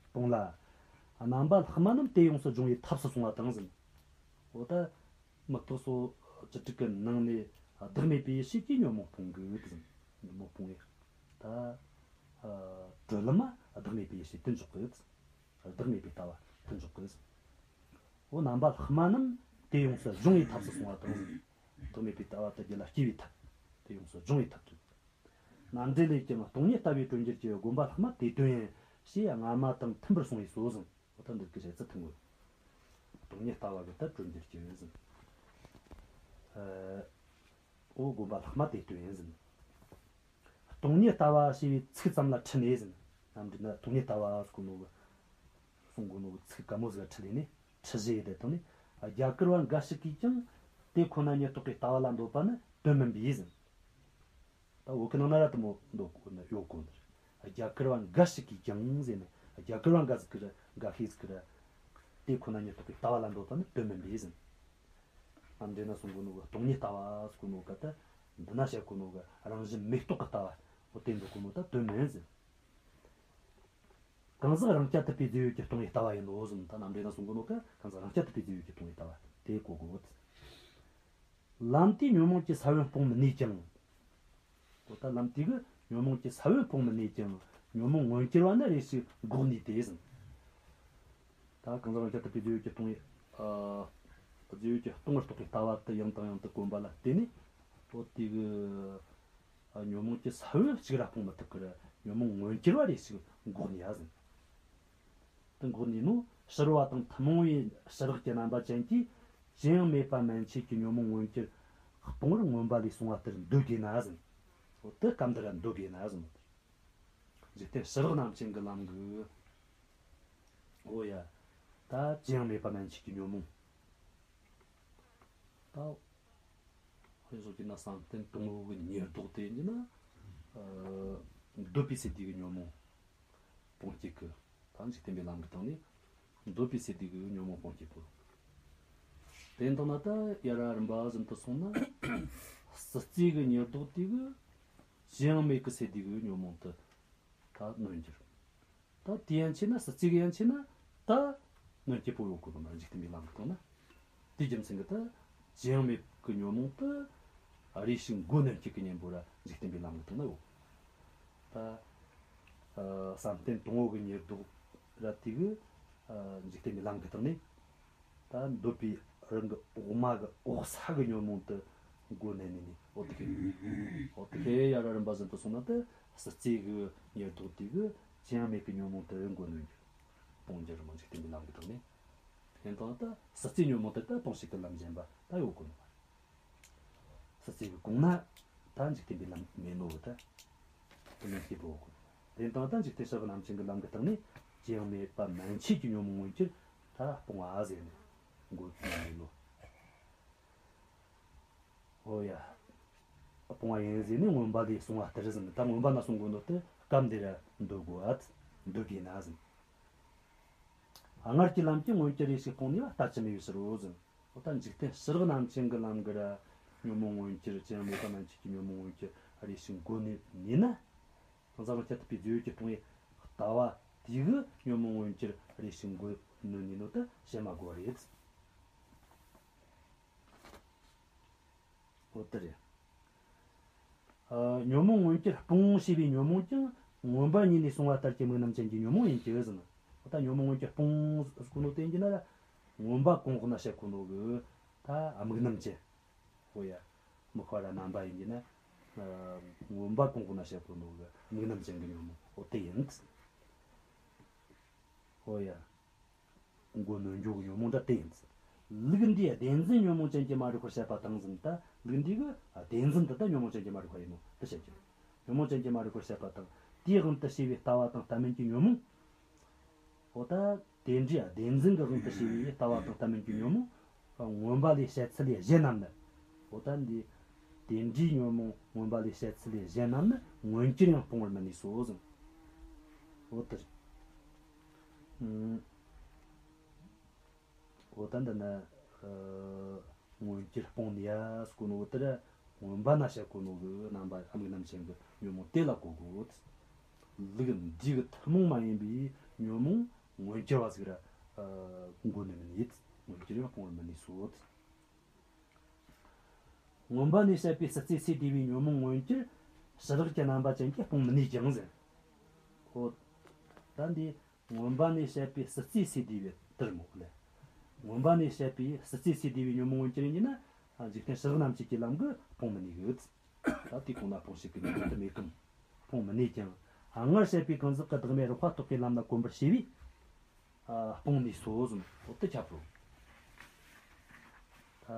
སྤོང་ལ། རྣམ་པ་ལྷག་མ་རྣམས་དེ་ཡོངས་སུ་སྦྱོང་བའི་ཐབས་སུ་སོང་བ་དང་ཟེར། འོ་ད། མུ་སྟེགས་སོགས་བཅུ་དྲུག་གི་ནང་ནས་བདག་མེད་པའི་ཡེ་ཤེས་ཀྱིས་ཉོན་མོངས་སྤོང་གི་ཟེར། ཉོན་མོངས་སྤོང་ངེས། ད། ཨ། གྲོལ་ལམ་མ་བདག་མེད་པའི་ཡེ་ཤེས་དེ་འཇོག་གི་ཟེར། བདག་མེད་པའི་ལྟ་བ་དེ་འཇོག་གི་ཟེར། འོ་རྣམ་པ་ལྷག་མ་རྣམས་དེ་ཡོངས་སུ་སྦྱོང་བའི་ཐབས་སུ་སོང་བ་དང་ཟེར། བདག་མེད་པའི་ལྟ་བ་དེ་རྒྱུད་ལ་སྐྱེ་བའི་ཐབས། དེ་ཡོངས་སུ་སྦྱོང་བའི་ཐབས་སུ། རྣམ་འགྲེལ་ལས་ཀྱང་སྟོང་ཉིད་ལྟ་བས་གྲོལ་འགྱུར་གྱི། སྒོམ་པ་ལྷག་མ་དེ་དོན་ཡིན། ཞེས་སྔ་མ་དང་མཐུན་པར་གསུངས་པས་སོ་ཟེར། འོ་ད་འདི་གི་བཤད་ཚུལ་མཐུན་གོ། སྟོང་ཉིད་ལྟ་བ་གི་ད་གྲོལ་འགྱུར་གྱི་ཡིན་ཟེར། ཨ། འོ་སྒོམ་པ་ལྷག་མ་དེ་དོན་ཡིན་ཟེར། སྟོང་ཉིད་ལྟ་བ་ཞེས་པའི་ཚིག་ཙམ་ལ་ཁྲིད་ནས་ཟེར། རྣམ་འགྲེལ་ན་སྟོང་ཉིད་ལྟ་བ་ཟེར་གོ་ནོ་གི། གསུང་གོ་ནོ་གི་ཚིག་ག་མོ་ཟིག་ལ་ཁྲིད་ནས་ནི་ཁྲིད་བྱས་ཡོད་དེ་དང་ནི། རྒྱ་གར་བ་འགའ་ཞིག་གིས་ཀྱང་དེ་ཁོ་ན་ཉིད་རྟོགས་པའི་ལྟ་བ་ལ་འདོད་པ་ནི་དོན་མིན་པས་ཟེར། ད་བོད་ཀྱི་ནང་ན་ར་དེ་མོ་འདོད་གོ་ནི་ཡོད་གོ་ནི་རེད། རྒྱ་གར་བ་འགའ་ཞིག་གིས་ཀྱང་ཟེར་ནས། རྒྱ་གར་བ་འགའ་ཟིག་གི་ར་འགའ་ཤས་ཟིག་གི་ར། དེ་ཁོ་ན་ཉིད་རྟོགས་པའི་ལྟ་བ་ལ་འདོད་པ་ནི་དོན་མིན་པས་ཟེར། རྣམ་འགྲེལ་ན་གསུང་གོ་ནོ་གི་སྟོང་ཉིད་ལྟ་བ་ཟེར་གོ་ནོ་ག་ད། འདི་ན་བཤད་གོ་ནོ་གི་རང་བཞིན་མེད་རྟོགས་ཀྱི་ལྟ་བ། འོ་དེ་འདོད་གོ་ནོ་ད་དོན་མིན་ཟེར། གང་ཟག་རང་རྐྱ་ཐུབ་པའི་རྫས་ཡོད་ཀྱི་སྟོང་ཉིད་ལྟ་བ་ཡིན་ནོ་ཟེར། ད་རྣམ་འགྲེལ་ན་གསུང་གོ་ནོ་ག་གང་ཟག་རང་རྐྱ་ཐུབ་པའི་རྫས་ཡོད་ཀྱི་སྟོང་ཉིད་ལྟ་བ་དེ་གོ་དགོས། ལམ་དེས་ཉོན་མོངས་ཀྱི་ས་བོན་སྤོང་མི་ནུས་ཀྱང་། འོ་ད་ལམ་དེ་གིས་ཉོན་མོངས་ཀྱི་ས་བོན་སྤོང་མི་ནུས་ཀྱང་། ཉོན་མོངས་མངོན་གྱུར་བ་ནི་རེ་ཞིག་འགོག་ནུས་ཏེ་ཟེར། ད་གང་ཟག་རང་རྐྱ་ཐུབ་པའི་རྫས་ཡོད་ཀྱི་སྟོང་ཉིད། ཨ། རྫས་ཡོད་ཀྱི་སྟོང་པར་རྟོགས་པའི་ལྟ་བ་དེ་ཡང་དང་ཡང་དུ་གོམས་པ་ལ་བརྟེན་ནས། འོ་དེ་གིས། ཨ། ཉོན་མོངས་ཀྱི་ས་བོན་གཅིག་ར་སྤོང་མི་ཐུབ་ཀི་ར། ཉོན་མོངས་མངོན་གྱུར་བ་རེ་ཞིག་འགོག་ནུས་ཡ་ཟེར། དེ་འགོག་ནུས་ནོ། ཕྱི་རོལ་བ་དང་ཐུན་མོང་བའི་ཕྱི་རོལ་གྱི་རྣམ་པ་ཅན་གྱིས་ཅི་ཡང་མེད་པ་མན་ཆད་ཀྱི་ཉོན་མོངས་མངོན་གྱུར་སྤོང་བར་མངོན་པ་ལས་གསུངས་པ་ལྟར་འདོད་དགོས་ན་ཟེར། འོ་དེ་སྐབས་འདིར་འདོད་དགོས་ན་ཟེར། འཇིག་རྟེན་ཕྱི་རོལ་རྣམ་མཁྱེན་གྱི་ལམ་གྱིས། འོ་ཡ། ད་ཅི་ཡང་མེད་པ་མན་ཆད་ཀྱི་ཉོན་མོངས། ད། དཔེ་བཞག་རྒྱུ་ན་བསམ་གཏན་དང་པོ་གི་ཉེར་བསྡོགས་དེ་ཡིན་རྒྱུ་ན། ཨ། འདོད་པའི་སས་བསྡུས་ཀྱི་ཉོན་མོངས་སྤོང་བྱེད་ཀྱི། ད་འཇིག་རྟེན་པའི་ལམ་གྱི་སྟེང་ནས་འདོད་པའི་སས་བསྡུས་ཀྱི་ཉོན་མོངས་སྤོང་བྱེད་པོ། དེ་ལྟ་ན་ད་ཡ་ར་རིམ་པ་བཞིན་དུ་སོང་ན། སྲིད་རྩེ་གི་ཉེར་བསྡོགས་དེ་གིས་ཅི་ཡང་མེད་ཀྱི་སས་བསྡུས་ཀྱི་ཉོན་མོངས་དེ་ད་གནོན་འགྱུར། ད་དེ་ཡན་ཆད་ན། སྲིད་རྩེ་གི་ཡན་ཆད་ན་ད་གནོན་བྱེད་པོ་ཡོད་གོ་ནོ་མ་རེད། འཇིག་རྟེན་པའི་ལམ་གྱི་སྟེང་ན། དེའི་རྒྱུ་མཚན་གྱིས་ད་ཅི་ཡང་མེད་ཀྱི་ཉོན་མོངས་དེ་རེ་ཞིག་མགོ་གནོན་བྱེད་ཀྱི་གཉེན་པོ་ར་འཇིག་རྟེན་པའི་ལམ་གྱི་སྟེང་ན་ཡོད། ད། ཨ། བསམ་གཏན་དང་པོ་གི་ཉེར་བསྡོགས་ར་དེ་གིས། ཨ། འཇིག་རྟེན་པའི་ལམ་གྱི་སྟེང་ནས། ད་འདོད་པའི་རང་གི་འོག་མ་གི་འོག་ས་གི་ཉོན་མོངས་དེ་མགོ་གནོན་ནས་ནི། འོ་དེ་གིས། འོ་དེ་གིས་ཡ་ར་རིམ་པ་བཞིན་དུ་སོང་ན་ད་སྲིད་རྩེ་གི་ཉེར་བསྡོགས་དེ་གིས་ཅི་ཡང་མེད་ཀྱི་ཉོན་མོངས་དེ་མགོ་གནོན་འགྱུར། སྤོང་འགྱུར་ར་མ་འཇིག་རྟེན་པའི་ལམ་གྱི་སྟེང་ནས། དེ་ལྟ་ན་ད་སྲིད་རྩེའི་ཉོན་མོངས་དེ་ད་སྤོང་བྱེད་ཀྱི་ལམ་གཞན་པ་ད་ཡོད་གོ་ནོ་མ་རེད། སྲིད་རྩེ་གི་གོང་ན་ད་འཇིག་རྟེན་པའི་ལམ་མེད་ནོ་གི་ད། དེ་ནས་སྐྱེས་བུ་གོ། དེ་དང་ད་འཇིག་རྟེན་ཕྱི་རོལ་རྣམ་མཁྱེན་གྱི་ལམ་གྱི་སྟེང་ནས་ཅི་ཡང་མེད་པ་མན་ཆད་ཀྱི་ཉོན་མོངས་མངོན་གྱུར་ད་སྤོང་བ་ཟེར་ནས་འགོད་ནས་ནོ། འོ་ཡ། སྤོང་བ་ཡིན་ཟེར་ནས་མངོན་པ་ལས་གསུངས་པ་ལྟར་ཟེར་ནས། ད་མངོན་པ་ན་གསུང་གོ་ནོ་དེ་སྐབས་འདིར་འདོད་དགོས་ཨ། འདོད་དགོས་ན་ཟེར། སྔར་གྱི་ལམ་གྱིས་མངོན་གྱུར་རེ་ཞིག་སྤོང་ནུས་པ་ལྟ་ཅི་སྨོས་པའི་ཕྱིར་རོ་ཟེར། འོ་ད་འཇིག་རྟེན་ཕྱི་རགས་རྣམ་མཁྱེན་གྱི་ལམ་གྱི་ར་ཉོན་མོངས་མངོན་གྱུར་ཅན་མེད་པ་མན་ཆད་ཀྱི་ཉོན་མོངས་མངོན་གྱུར་རེ་ཞིག་མགོ་ནས་ནུས་ན། གང་ཟག་རང་རྐྱ་ཐུབ་པའི་རྫས་ཡོད་ཀྱིས་སྟོང་པའི་ལྟ་བ་དེ་གིས་ཉོན་མོངས་མངོན་གྱུར་རེ་ཞིག་མགོ་ནུས་ནུས་ནོ་ད་བཤད་མ་དགོས་པ་རེད། འོ་དེ་རེད། ཨ། ཉོན་མོངས་མངོན་གྱུར་སྤོང་ཞེས་པའི་ཉོན་མོངས་ཀྱང་མངོན་པ་ཉིད་ནས་གསུངས་པ་ལྟར་གྱི་དམིགས་རྣམ་ཅན་གྱི་ཉོན་མོངས་ཡིན་གྱི་ཟེར་ན། འོ་ད་ཉོན་མོངས་མངོན་གྱུར་སྤོང་ཟེར་གོ་ནོ་དེ་ཡིན་གྱི་ན་ར། མངོན་པ་གོང་འོག་ན་བཤད་གོ་ནོ་གི་ད་དམིགས་རྣམ་ཅན། འོ་ཡ། དམིགས་པ་ར་རྣམ་པ་ཡིན་གྱི་ན། ཨ། མངོན་པ་གོང་འོག་ན་བཤད་གོ་ནོ་གི་དམིགས་རྣམ་ཅན་གྱི་ཉོན་མོངས་འོ་དེ་ཡིན། འོ་ཡ། མགོ་ནོན་འགྱོ་གི་ཉོན་མོངས་འདྲ་དེ་ཡིན། ལུགས་འདིས་བདེན་འཛིན་ཉོན་མོངས་ཅན་གྱི་མ་རིག་པར་བཤད་པ་དང་ཟེར་ན། ད་ལུགས་འདི་གིས་བདེན་འཛིན་དེ་ད་ཉོན་མོངས་ཅན་གྱི་མ་རིག་པ་ཡིན་ནོ་དེ་བཤད་རྒྱུ། ཉོན་མོངས་ཅན་གྱི་མ་རིག་པར་བཤད་པ་དང་། དེའི་དབང་དུ་བྱས་པའི་ལྟ་བ་དང་ལྟ་མིན་གྱི་ཉོན་མོངས། འོ་ད་དེ་འདྲའི་བདེན་འཛིན་གྱི་དབང་དུ་བྱས་པའི་ལྟ་བ་དང་ལྟ་མིན་གྱི་ཉོན་མོངས། མངོན་པ་ལས་བཤད་ཚུལ་ལས་གཞན་རྣམས་ནི། འོ་ད་འདི། དེ་འདྲའི་ཉོན་མོངས་མངོན་པ་ལས་བཤད་ཚུལ་ལས་གཞན་རྣམས་ནི་མངོན་གྱུར་ཡང་སྤོང་བར་མི་ནུས་སོ་ཟེར། འོ་དེ་རེད། ཨུམ། འོ་ད་འདི་ན། ཨ། མངོན་གྱུར་སྤོང་ནུས་ཡ་ཟེར་གོ་ནོ་འོ་དེ་ར། མངོན་པ་ན་བཤད་གོ་ནོ་གི་རྣམ་པ་དམིགས་རྣམ་ཅན་གྱི་ཉོན་མོངས་དེ་ལ་གོ་དགོས། ལུགས་འདི་གི་ཐུན་མོང་མ་ཡིན་པའི་ཉོན་མོངས་མངོན་གྱུར་བ་ཟིག་ར། ཨ། མགོ་ནུས་མི་ནུས། མངོན་གྱུར་ཡང་སྤོང་བར་མི་ནུས་སོ། མངོན་པ་ནས་བཤད་པའི་སྲིད་རྩེ་ཚེ་འདས་པའི་ཉོན་མོངས་མངོན་གྱུར་ཕྱི་རགས་ཀྱི་རྣམ་པ་ཅན་གྱིས་སྤོང་མི་ནུས་ཀྱང་ཟེར། འོ། ད་འདི་མངོན་པ་ནས་བཤད་པའི་སྲིད་རྩེ་ཚེ་འདས་པའི་དེར་མོ་ལེ། མངོན་པ་ནས་བཤད་པའི་སྲིད་རྩེ་ཚེ་འདས་པའི་ཉོན་མོངས་མངོན་གྱུར་ཡིན་ན། འཇིག་རྟེན་ཕྱི་རགས་རྣམ་བཅད་ཀྱི་ལམ་གྱིས་སྤོང་མི་ནུས་གི། ད་དེ་གོང་ན་སྤོང་བྱེད་ཀྱི་ཉོན་མོངས་དེ་མེད་གམ། སྤོང་མི་ནུས་ཀྱང་། སྔར་བཤད་པའི་གང་ཟག་གི་བདག་མེད་རགས་པ་རྟོགས་པའི་ལམ་ལ་གོམས་པར་བྱས་པས། ཨ། སྤོང་ནུས་སོ་ཟེར། འོ་དེ་ཁྱབ་རོ། ད།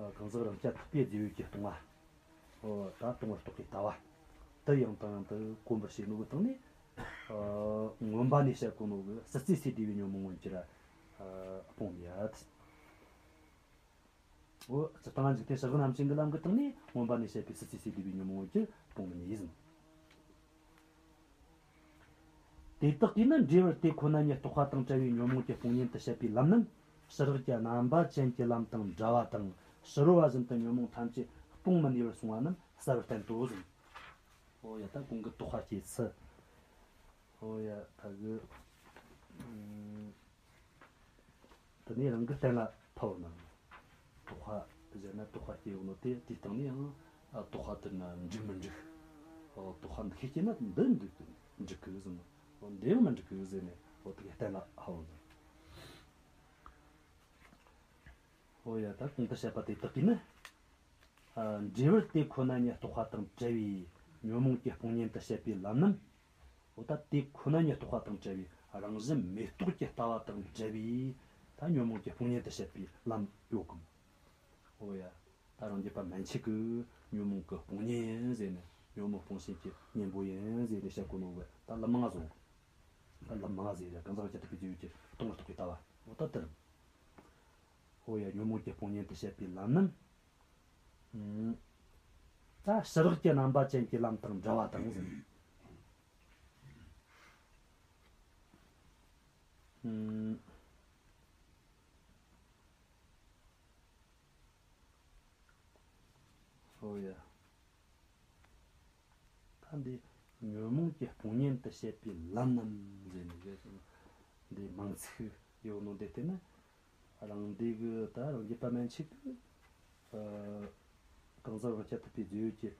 ཨ། གང་ཟག་རང་རྐྱ་ཐུབ་པའི་རྫས་ཡོད་ཀྱིས་སྟོང་པ། འོ་ད་སྟོང་པར་རྟོགས་པའི་ལྟ་བ། དེ་ཡང་དང་ཡང་དུ་གོམས་པར་བྱས་ནོ་གི་སྟེང་ནས། ཨ། མངོན་པ་ནས་བཤད་གོ་ནོ་གི་སྲིད་རྩེ་ཚེ་འདས་པའི་ཉོན་མོངས་མངོན་གྱུར་ར། ཨ། སྤོང་ནུས་ཡ། འོ། སྤྱིར་བཏང་འཇིག་རྟེན་ཕྱི་རགས་རྣམ་བཅད་ཀྱི་ལམ་གྱི་སྟེང་ནས་མངོན་པ་ནས་བཤད་པའི་སྲིད་རྩེ་ཚེ་འདས་པའི་ཉོན་མོངས་མངོན་གྱུར་སྤོང་མི་ནུས་ཟེར། དེ་དག་གིས་ནི་འབྲས་བུར་དེ་ཁོ་ན་ཉིད་རྟོགས་པ་དང་བྲལ་བའི་ཉོན་མོངས་ཀྱི་སྤོང་གཉེན་དུ་བཤད་པའི་ལམ་རྣམས་ཕྱི་རགས་ཀྱི་རྣམ་པ་ཅན་གྱི་ལམ་དང་འདྲ་བ་དང་། ཕྱི་རོལ་བ་བཞིན་དུ་ཉོན་མོངས་ཐམས་ཅད་སྤོང་མི་ནུས་པར་གསུངས་པ་རྣམས་གསལ་བར་བསྟན་ཏོ་ཟེར། འོ་ཡ། ད་གོང་གི་རྟོགས་པ་སྐྱེ་ཚུལ། འོ་ཡ། ད་གི། ཨུམ། དེ་ནས་རང་གི་གཏན་ལ་ཕབ་ན། རྟོགས་པ་གཞན་ན་རྟོགས་པ་སྐྱེ་ཡོང་ནོ་དེ། དེའི་སྟེང་ནས་ཡང་། ཨ། རྟོགས་པ་དེ་ན་འགྲིག་མི་འགྲིག། ཨོ། རྟོགས་པ་འདི་ཤེས་ཀྱི་ན་འདི་འགྲིག་འགྲིག་གི་ཟེར་ན། ཨོ། འདི་ཡང་མི་འགྲིག་གི་ཟེར་ནས། ཨོ། དེ་གི་གཏན་ལ་ཕབ་ན། ཨོ་ཡ། ད་གོང་དུ་བཤད་པ་དེ་དག་གིས་ནི། ཨ། འབྲས་བུར་དེ་ཁོ་ན་ཉིད་རྟོགས་པ་དང་བྲལ་བའི་ཉོན་མོངས་ཀྱི་སྤོང་གཉེན་དུ་བཤད་པའི་ལམ་རྣམས། འོ་ད་དེ་ཁོ་ན་ཉིད་རྟོགས་པ་དང་བྲལ་བའི་རང་བཞིན་མེད་རྟོགས་ཀྱི་ལྟ་བ་དང་བྲལ་བའི་ད་ཉོན་མོངས་ཀྱི་སྤོང་གཉེན་དུ་བཤད་པའི་ལམ་ཡོད་གམ། འོ་ཡ། ད་རང་རྒྱུད་པ་མན་ཆད་ཀྱི་ཉོན་མོངས་ཀྱི་སྤོང་གཉེན་ཟེར་ནས། ཉོན་མོངས་སྤོང་བྱེད་ཀྱི་གཉེན་པོ་ཡིན་ཟེར་ནས་བཤད་གོ་ནོ་བས། ད་ལམ་མང་ང་བཟུང་། ད་ལམ་མང་ང་ཟེར་ར། གང་ཟག་རང་རྐྱ་ཐུབ་པའི་རྫས་ཡོད་ཀྱིས་སྟོང་པར་རྟོགས་པའི་ལྟ་བ། འོ་ད་དེར། འོ་ཡ། ཉོན་མོངས་ཀྱི་སྤོང་གཉེན་དུ་བཤད་པའི་ལམ་རྣམས། ཨུམ། ད་ཕྱི་རགས་ཀྱི་རྣམ་པ་ཅན་གྱི་ལམ་དང་འདྲ་བ་དང་ཟེར། ཨུམ། ཨོ་ཡ། ད་འདི་ཉོན་མོངས་ཀྱི་སྤོང་གཉེན་དུ་བཤད་པའི་ལམ་རྣམས་ཟེར་ནས་བཤད་ཀྱང་། འདི་མིང་ཚིག་ཡོད་ནོ་འདི་བལྟས་ན། རང་འདི་གི་ད་རང་རྒྱུད་པ་མན་ཆད་ཀྱི། ཨ། གང་ཟག་རང་རྐྱ་ཐུབ་པའི་རྫས་ཡོད་ཀྱིས།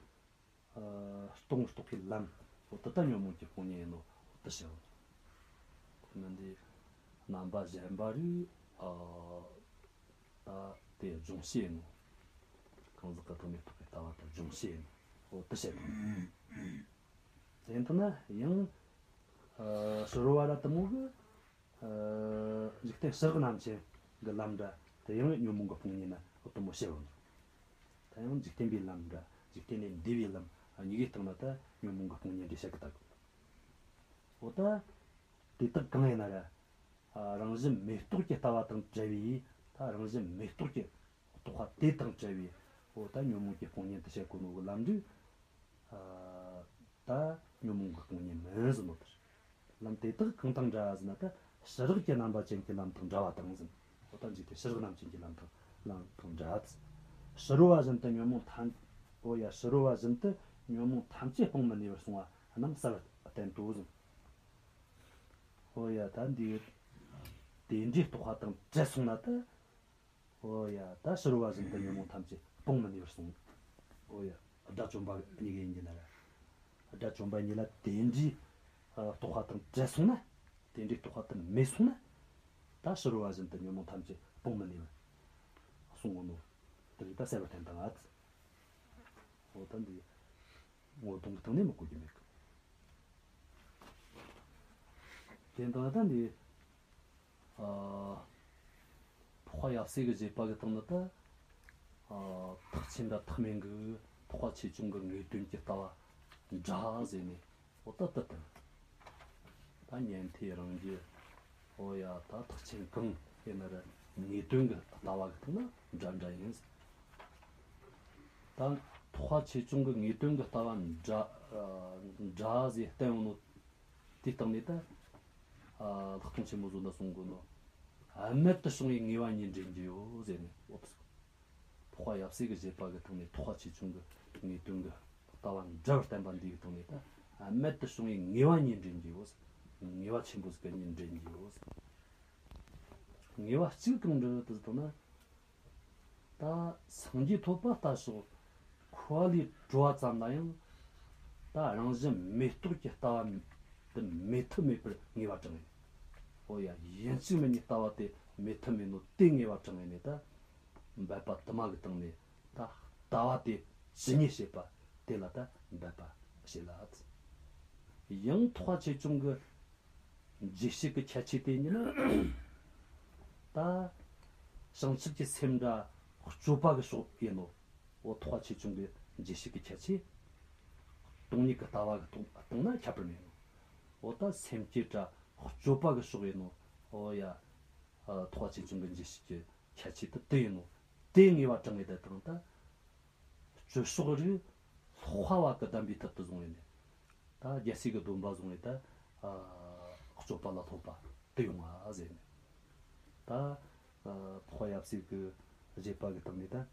ཨ། སྟོང་རྟོགས་པའི་ལམ། འོ་དེ་ད་ཉོན་མོངས་ཀྱི་སྤོང་གཉེན་ཡིན་ནོ་དེ་བཤད། ཁོ་ན་འདི་རྣམ་པ་གཞན་པ་རིགས། ཨ། ད་དེ་སྦྱོང་བྱེད་ཡིན་ནོ། གང་ཟག་གི་བདག་མེད་རྟོགས་པའི་ལྟ་བ་དེ་སྦྱོང་བྱེད་ཡིན་ནོ། འོ་དེ་བཤད། དེ་ཡིན་ཐ་ན་ཡང་། ཨ། ཕྱི་རོལ་བ་ར་དེ་མོ་གི། ཨ། འཇིག་རྟེན་ཕྱི་རགས་རྣམ་མཁྱེན་གྱི་ལམ་འདྲ་དེ་ཡང་ཉོན་མོངས་ཀྱི་སྤོང་གཉེན་ན་འོ་དེ་མོ་བཤད་ཡོད་ནོ། ད་ཡང་འཇིག་རྟེན་པའི་ལམ་འདྲ་འཇིག་རྟེན་ལས་འདས་པའི་ལམ། ཨ། གཉིས་ཀའི་སྟེང་ན་ད་ཉོན་མོངས་ཀྱི་སྤོང་གཉེན་འདྲ་བཤད་གི་ད་གི། འོ་ད་དེ་དག་གང་ཡིན་ན་ར། ཨ། རང་བཞིན་མེད་རྟོགས་ཀྱི་ལྟ་བ་དང་བྲལ་བའི། ད་རང་བཞིན་མེད་རྟོགས་ཀྱི་རྟོགས་པ་དེ་དང་བྲལ་བའི། འོ་ད་ཉོན་མོངས་ཀྱི་སྤོང་གཉེན་དུ་བཤད་གོ་ནོ་གི་ལམ་འདི། ཨ། ད་ཉོན་མོངས་ཀྱི་སྤོང་གཉེན་མིན་ཟེར་ནོ་དེ་རེད། ལམ་དེ་དག་གང་དང་འདྲ་ཟེར་ན། ད་ཕྱི་རགས་ཀྱི་རྣམ་པ་ཅན་གྱི་ལམ་དང་འདྲ་བ་དང་ཟེར། འོ་ད་འཇིག་རྟེན་ཕྱི་རོལ་རྣམ་མཁྱེན་གྱི་ལམ་དང་ལམ་དང་འདྲ། ཕྱི་རོལ་བ་བཞིན་དུ་ཉོན་མོངས་ཐམས། འོ་ཡ། ཕྱི་རོལ་བ་བཞིན་དུ་ཉོན་མོངས་ཐམས་ཅད་སྤོང་མི་ནུས་པར་གསུངས་པ་རྣམས་གསལ་བར་བསྟན་ཏོ་གསུངས། འོ་ཡ། ད་འདི་དེ་འདྲའི་རྟོགས་པ་དང་བྲལ་སོང་ན་ད། འོ་ཡ། ད་ཕྱི་རོལ་བ་བཞིན་དུ་ཉོན་མོངས་ཐམས་ཅད་སྤོང་མི་ནུས་པར་གསུངས། འོ་ཡ། དགྲ་བཅོམ་པ་གཉིས་ཀ་ཡིན་གྱི་ན་ར། དགྲ་བཅོམ་པ་གཉིས་ལ་དེ་འདྲའི་ཨ་རྟོགས་པ་དང་བྲལ་སོང་ན། དེ་འདྲའི་རྟོགས་པ་དེ་མེད་སོང་ན། ད་ཕྱི་རོལ་བ་བཞིན་དུ་ཉོན་མོངས་ཐམས་ཅད་སྤོང་མི་ནུས་པར་གསུངས་ནོ། དེ་རིགས་ད་གསལ་བར་བསྟན་དང་ཨ། འོ་ད་འདི་ངོ་དང་གི་སྟེང་ནས་མི་གོ་རྒྱུ་མེད་གི། དེ་འདྲ་ད་འདི། ཨ། འཕགས་པ་ཡབ་སྲས་ཀྱི་བཞེད་པ་གི་སྟེང་ནས་ད། ཨ། ཐེག་ཆེན་དང་ཐེག་དམན་གྱི་འཕགས་པ་ཆོས་སྐྱོང་གི་ངེས་དོན་གྱི་ལྟ་བ་འདྲ་ཟེར་ནས། འོ་ད་ལྟ་དང་། ད་ཉན་ཐོས་རང་རྒྱུད། འོ་ཡ། ད་ཐེག་ཆེན་གང་ཡིན་ན་ར་ངེས་དོན་གྱི་ལྟ་བ་གི་སྟེང་ན་འདྲ་འདྲ་ཡིན། ད་འཕགས་པ་ཆོས་སྐྱོང་གི་ངེས་དོན་གྱི་ལྟ་བ་འདྲ། ཨ། འདྲ་ཟེར་བསྟན་ཡོང་ནོ་དེའི་སྟེང་ནས་ད། ཨ། ལྷག་མཐོང་ཆེན་པོ་བཟོ་འདྲ་གསུང་གོ་ནོ། རྨད་དུ་བྱུང་བའི་ངེས་པ་གཉིས་འདྲེན་རྒྱུ་ཡོད་ཟེར་ནས། འོ་ད། འཕགས་པ་ཡབ་སྲས་ཀྱི་བཞེད་པ་གི་སྟེང་ནས་འཕགས་པ་ཆོས་སྐྱོང་གི་ངེས་དོན་གྱི་ལྟ་བ་འདྲ་བར་བསྟན་པ་འདིའི་སྟེང་ནས་ད། རྨད་དུ་བྱུང་བའི་ངེས་པ་གཉིས་འདྲེན་རྒྱུ་ཡོད། ངེས་པ་ཆེན་པོ་ཟིག་གི་གཉིས་འདྲེན་རྒྱུ་ཡོད། ངེས་པ་གཅིག་གང་འདྲ་དུ་བཏང་ན། ད་སངས་རྒྱས་ཐོབ་པ་ལྟ་ཞོག། འཁོར་བ་ལས་གྲོལ་བ་ཙམ་ལ་ཡང་ད་རང་བཞིན་མེད་རྟོགས་ཀྱི་ལྟ་བ་དེ་མེད་ཐབས་མེད་པར་ངེས་པ་དྲངས་ཡོད། འོ་ཡ། ཡིན་གཅིག་མིན་གཉིས་ལྟ་བ་དེ་མེད་ཐབས་མེད་ནོ་དེ་ངེས་པ་དྲངས་ཡོད་ནས་ད། འབད་པ་དུ་མ་གི་སྟེང་ནས་ད་ལྟ་བ་དེ་ཇི་སྙེད་བྱེད་པ་དེ་ལ་ད་འབད་པ་བྱེད་ལ། ཡང་འཕགས་པ་ཆོས་སྐྱོང་གི་རྗེས་བྱེད་ཀྱི་ཁྱད་ཆོས་དེ་ཉིད་ནི། ད་བྱང་ཆུབ་ཀྱི་སེམས་འདྲ་སྤྱོད་པ་གི་ཕྱོགས་ཡིན་ནོ། འོ་འཕགས་པ་ཆོས་སྐྱོང་གི་རྗེས་བྱེད་ཀྱི་ཁྱད་ཆོས། སྟོང་ཉིད་ཀྱི་ལྟ་བ་གི་སྟེང་ན་ཁྱད་པར་མེད་ནོ། འོ་ད་སེམས་བསྐྱེད་འདྲ་སྤྱོད་པ་གི་ཕྱོགས་ཡིན་ནོ། འོ་ཡ། ཨ། འཕགས་པ་ཆོས་སྐྱོང་གི་རྗེས་བྱེད་ཀྱི་ཁྱད་ཆོས་དེ་དེ་ཡིན་ནོ། དེ་ངེས་པ་དྲངས་ངེས་དེ་དང་ད། སྤྱོད་ཕྱོགས་རིགས་སློག་པ་བ་གི་བདེན་པའི་ཐབས་དུ་བཟུང་བས་ནས། ད་རྒྱལ་སྲས་ཀྱི་སྡོམ་པ་བཟུང་བས་ད། ཨ། སྤྱོད་པ་ལ་སློབ་པ་དུ་ཡོང་བ་ཟེར་ནས། ད། ཨ། འཕགས་པ་ཡབ་སྲས་ཀྱི་བཞེད་པ་གི་སྟེང་ནས་ད།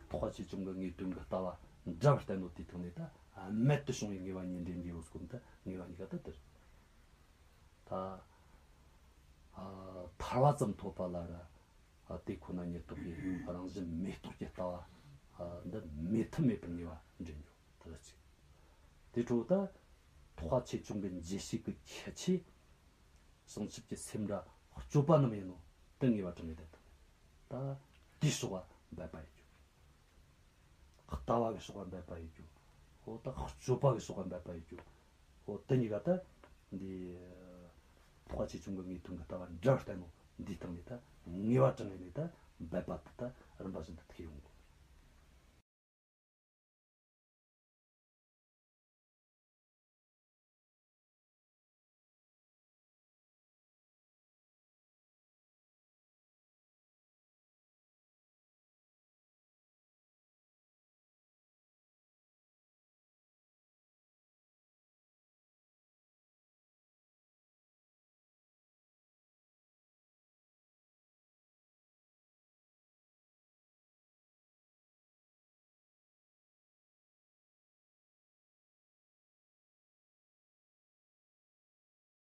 འཕགས་པ་ཆོས་སྐྱོང་གི་ངེས་དོན་གྱི་ལྟ་བ་འདྲ་བར་བསྟན་ནོ་དེའི་སྟེང་ནས་ད། རྨད་དུ་བྱུང་བའི་ངེས་པ་གཉིས་འདྲེན་རྒྱུ་ཡོད་སྐོར་ད་ངེས་པ་གཉིས་ཀ་ད་དེ་རེད། ད། ཨ། ཐར་བ་ཙམ་ཐོབ་པ་ལ་ར། ཨ། དེ་ཁོ་ན་ཉིད་རྟོགས་པའི་རང་བཞིན་མེད་རྟོགས་ཀྱི་ལྟ་བ། ཨ། འདི་མེད་ཐབས་མེད་པར་ངེས་པ་འདྲེན་རྒྱུ་དེ་ལ་གཅིག། དེ་འཕྲོ་ད་འཕགས་པ་ཆོས་སྐྱོང་གི་རྗེས་བྱེད་ཀྱི་ཁྱད་ཆོས། བྱང་ཆུབ་ཀྱི་སེམས་འདྲ་སྤྱོད་པ་རྣམས་ཡིན་ནོ། དེ་ངེས་པ་དྲངས་ངེས་དེ་དང་། ད་དེའི་ཕྱོགས་པ་འབད་པ་ཡིན་རྒྱུ། ལྟ་བ་གི་ཕྱོགས་པ་འབད་པ་ཡིན་རྒྱུ། འོ་ད་སྤྱོད་པ་གི་ཕྱོགས་པ་འབད་པ་ཡིན་རྒྱུ། འོ་དེ་གཉིས་ཀ་ད་འདི་འཕགས་པ་ཆོས་སྐྱོང་གི་ངེས་དོན་གྱི་ལྟ་བ་འདྲ་བར་བསྟན་ནོ་འདིའི་སྟེང་ནས་ད་ངེས་པ་དྲངས་ནས་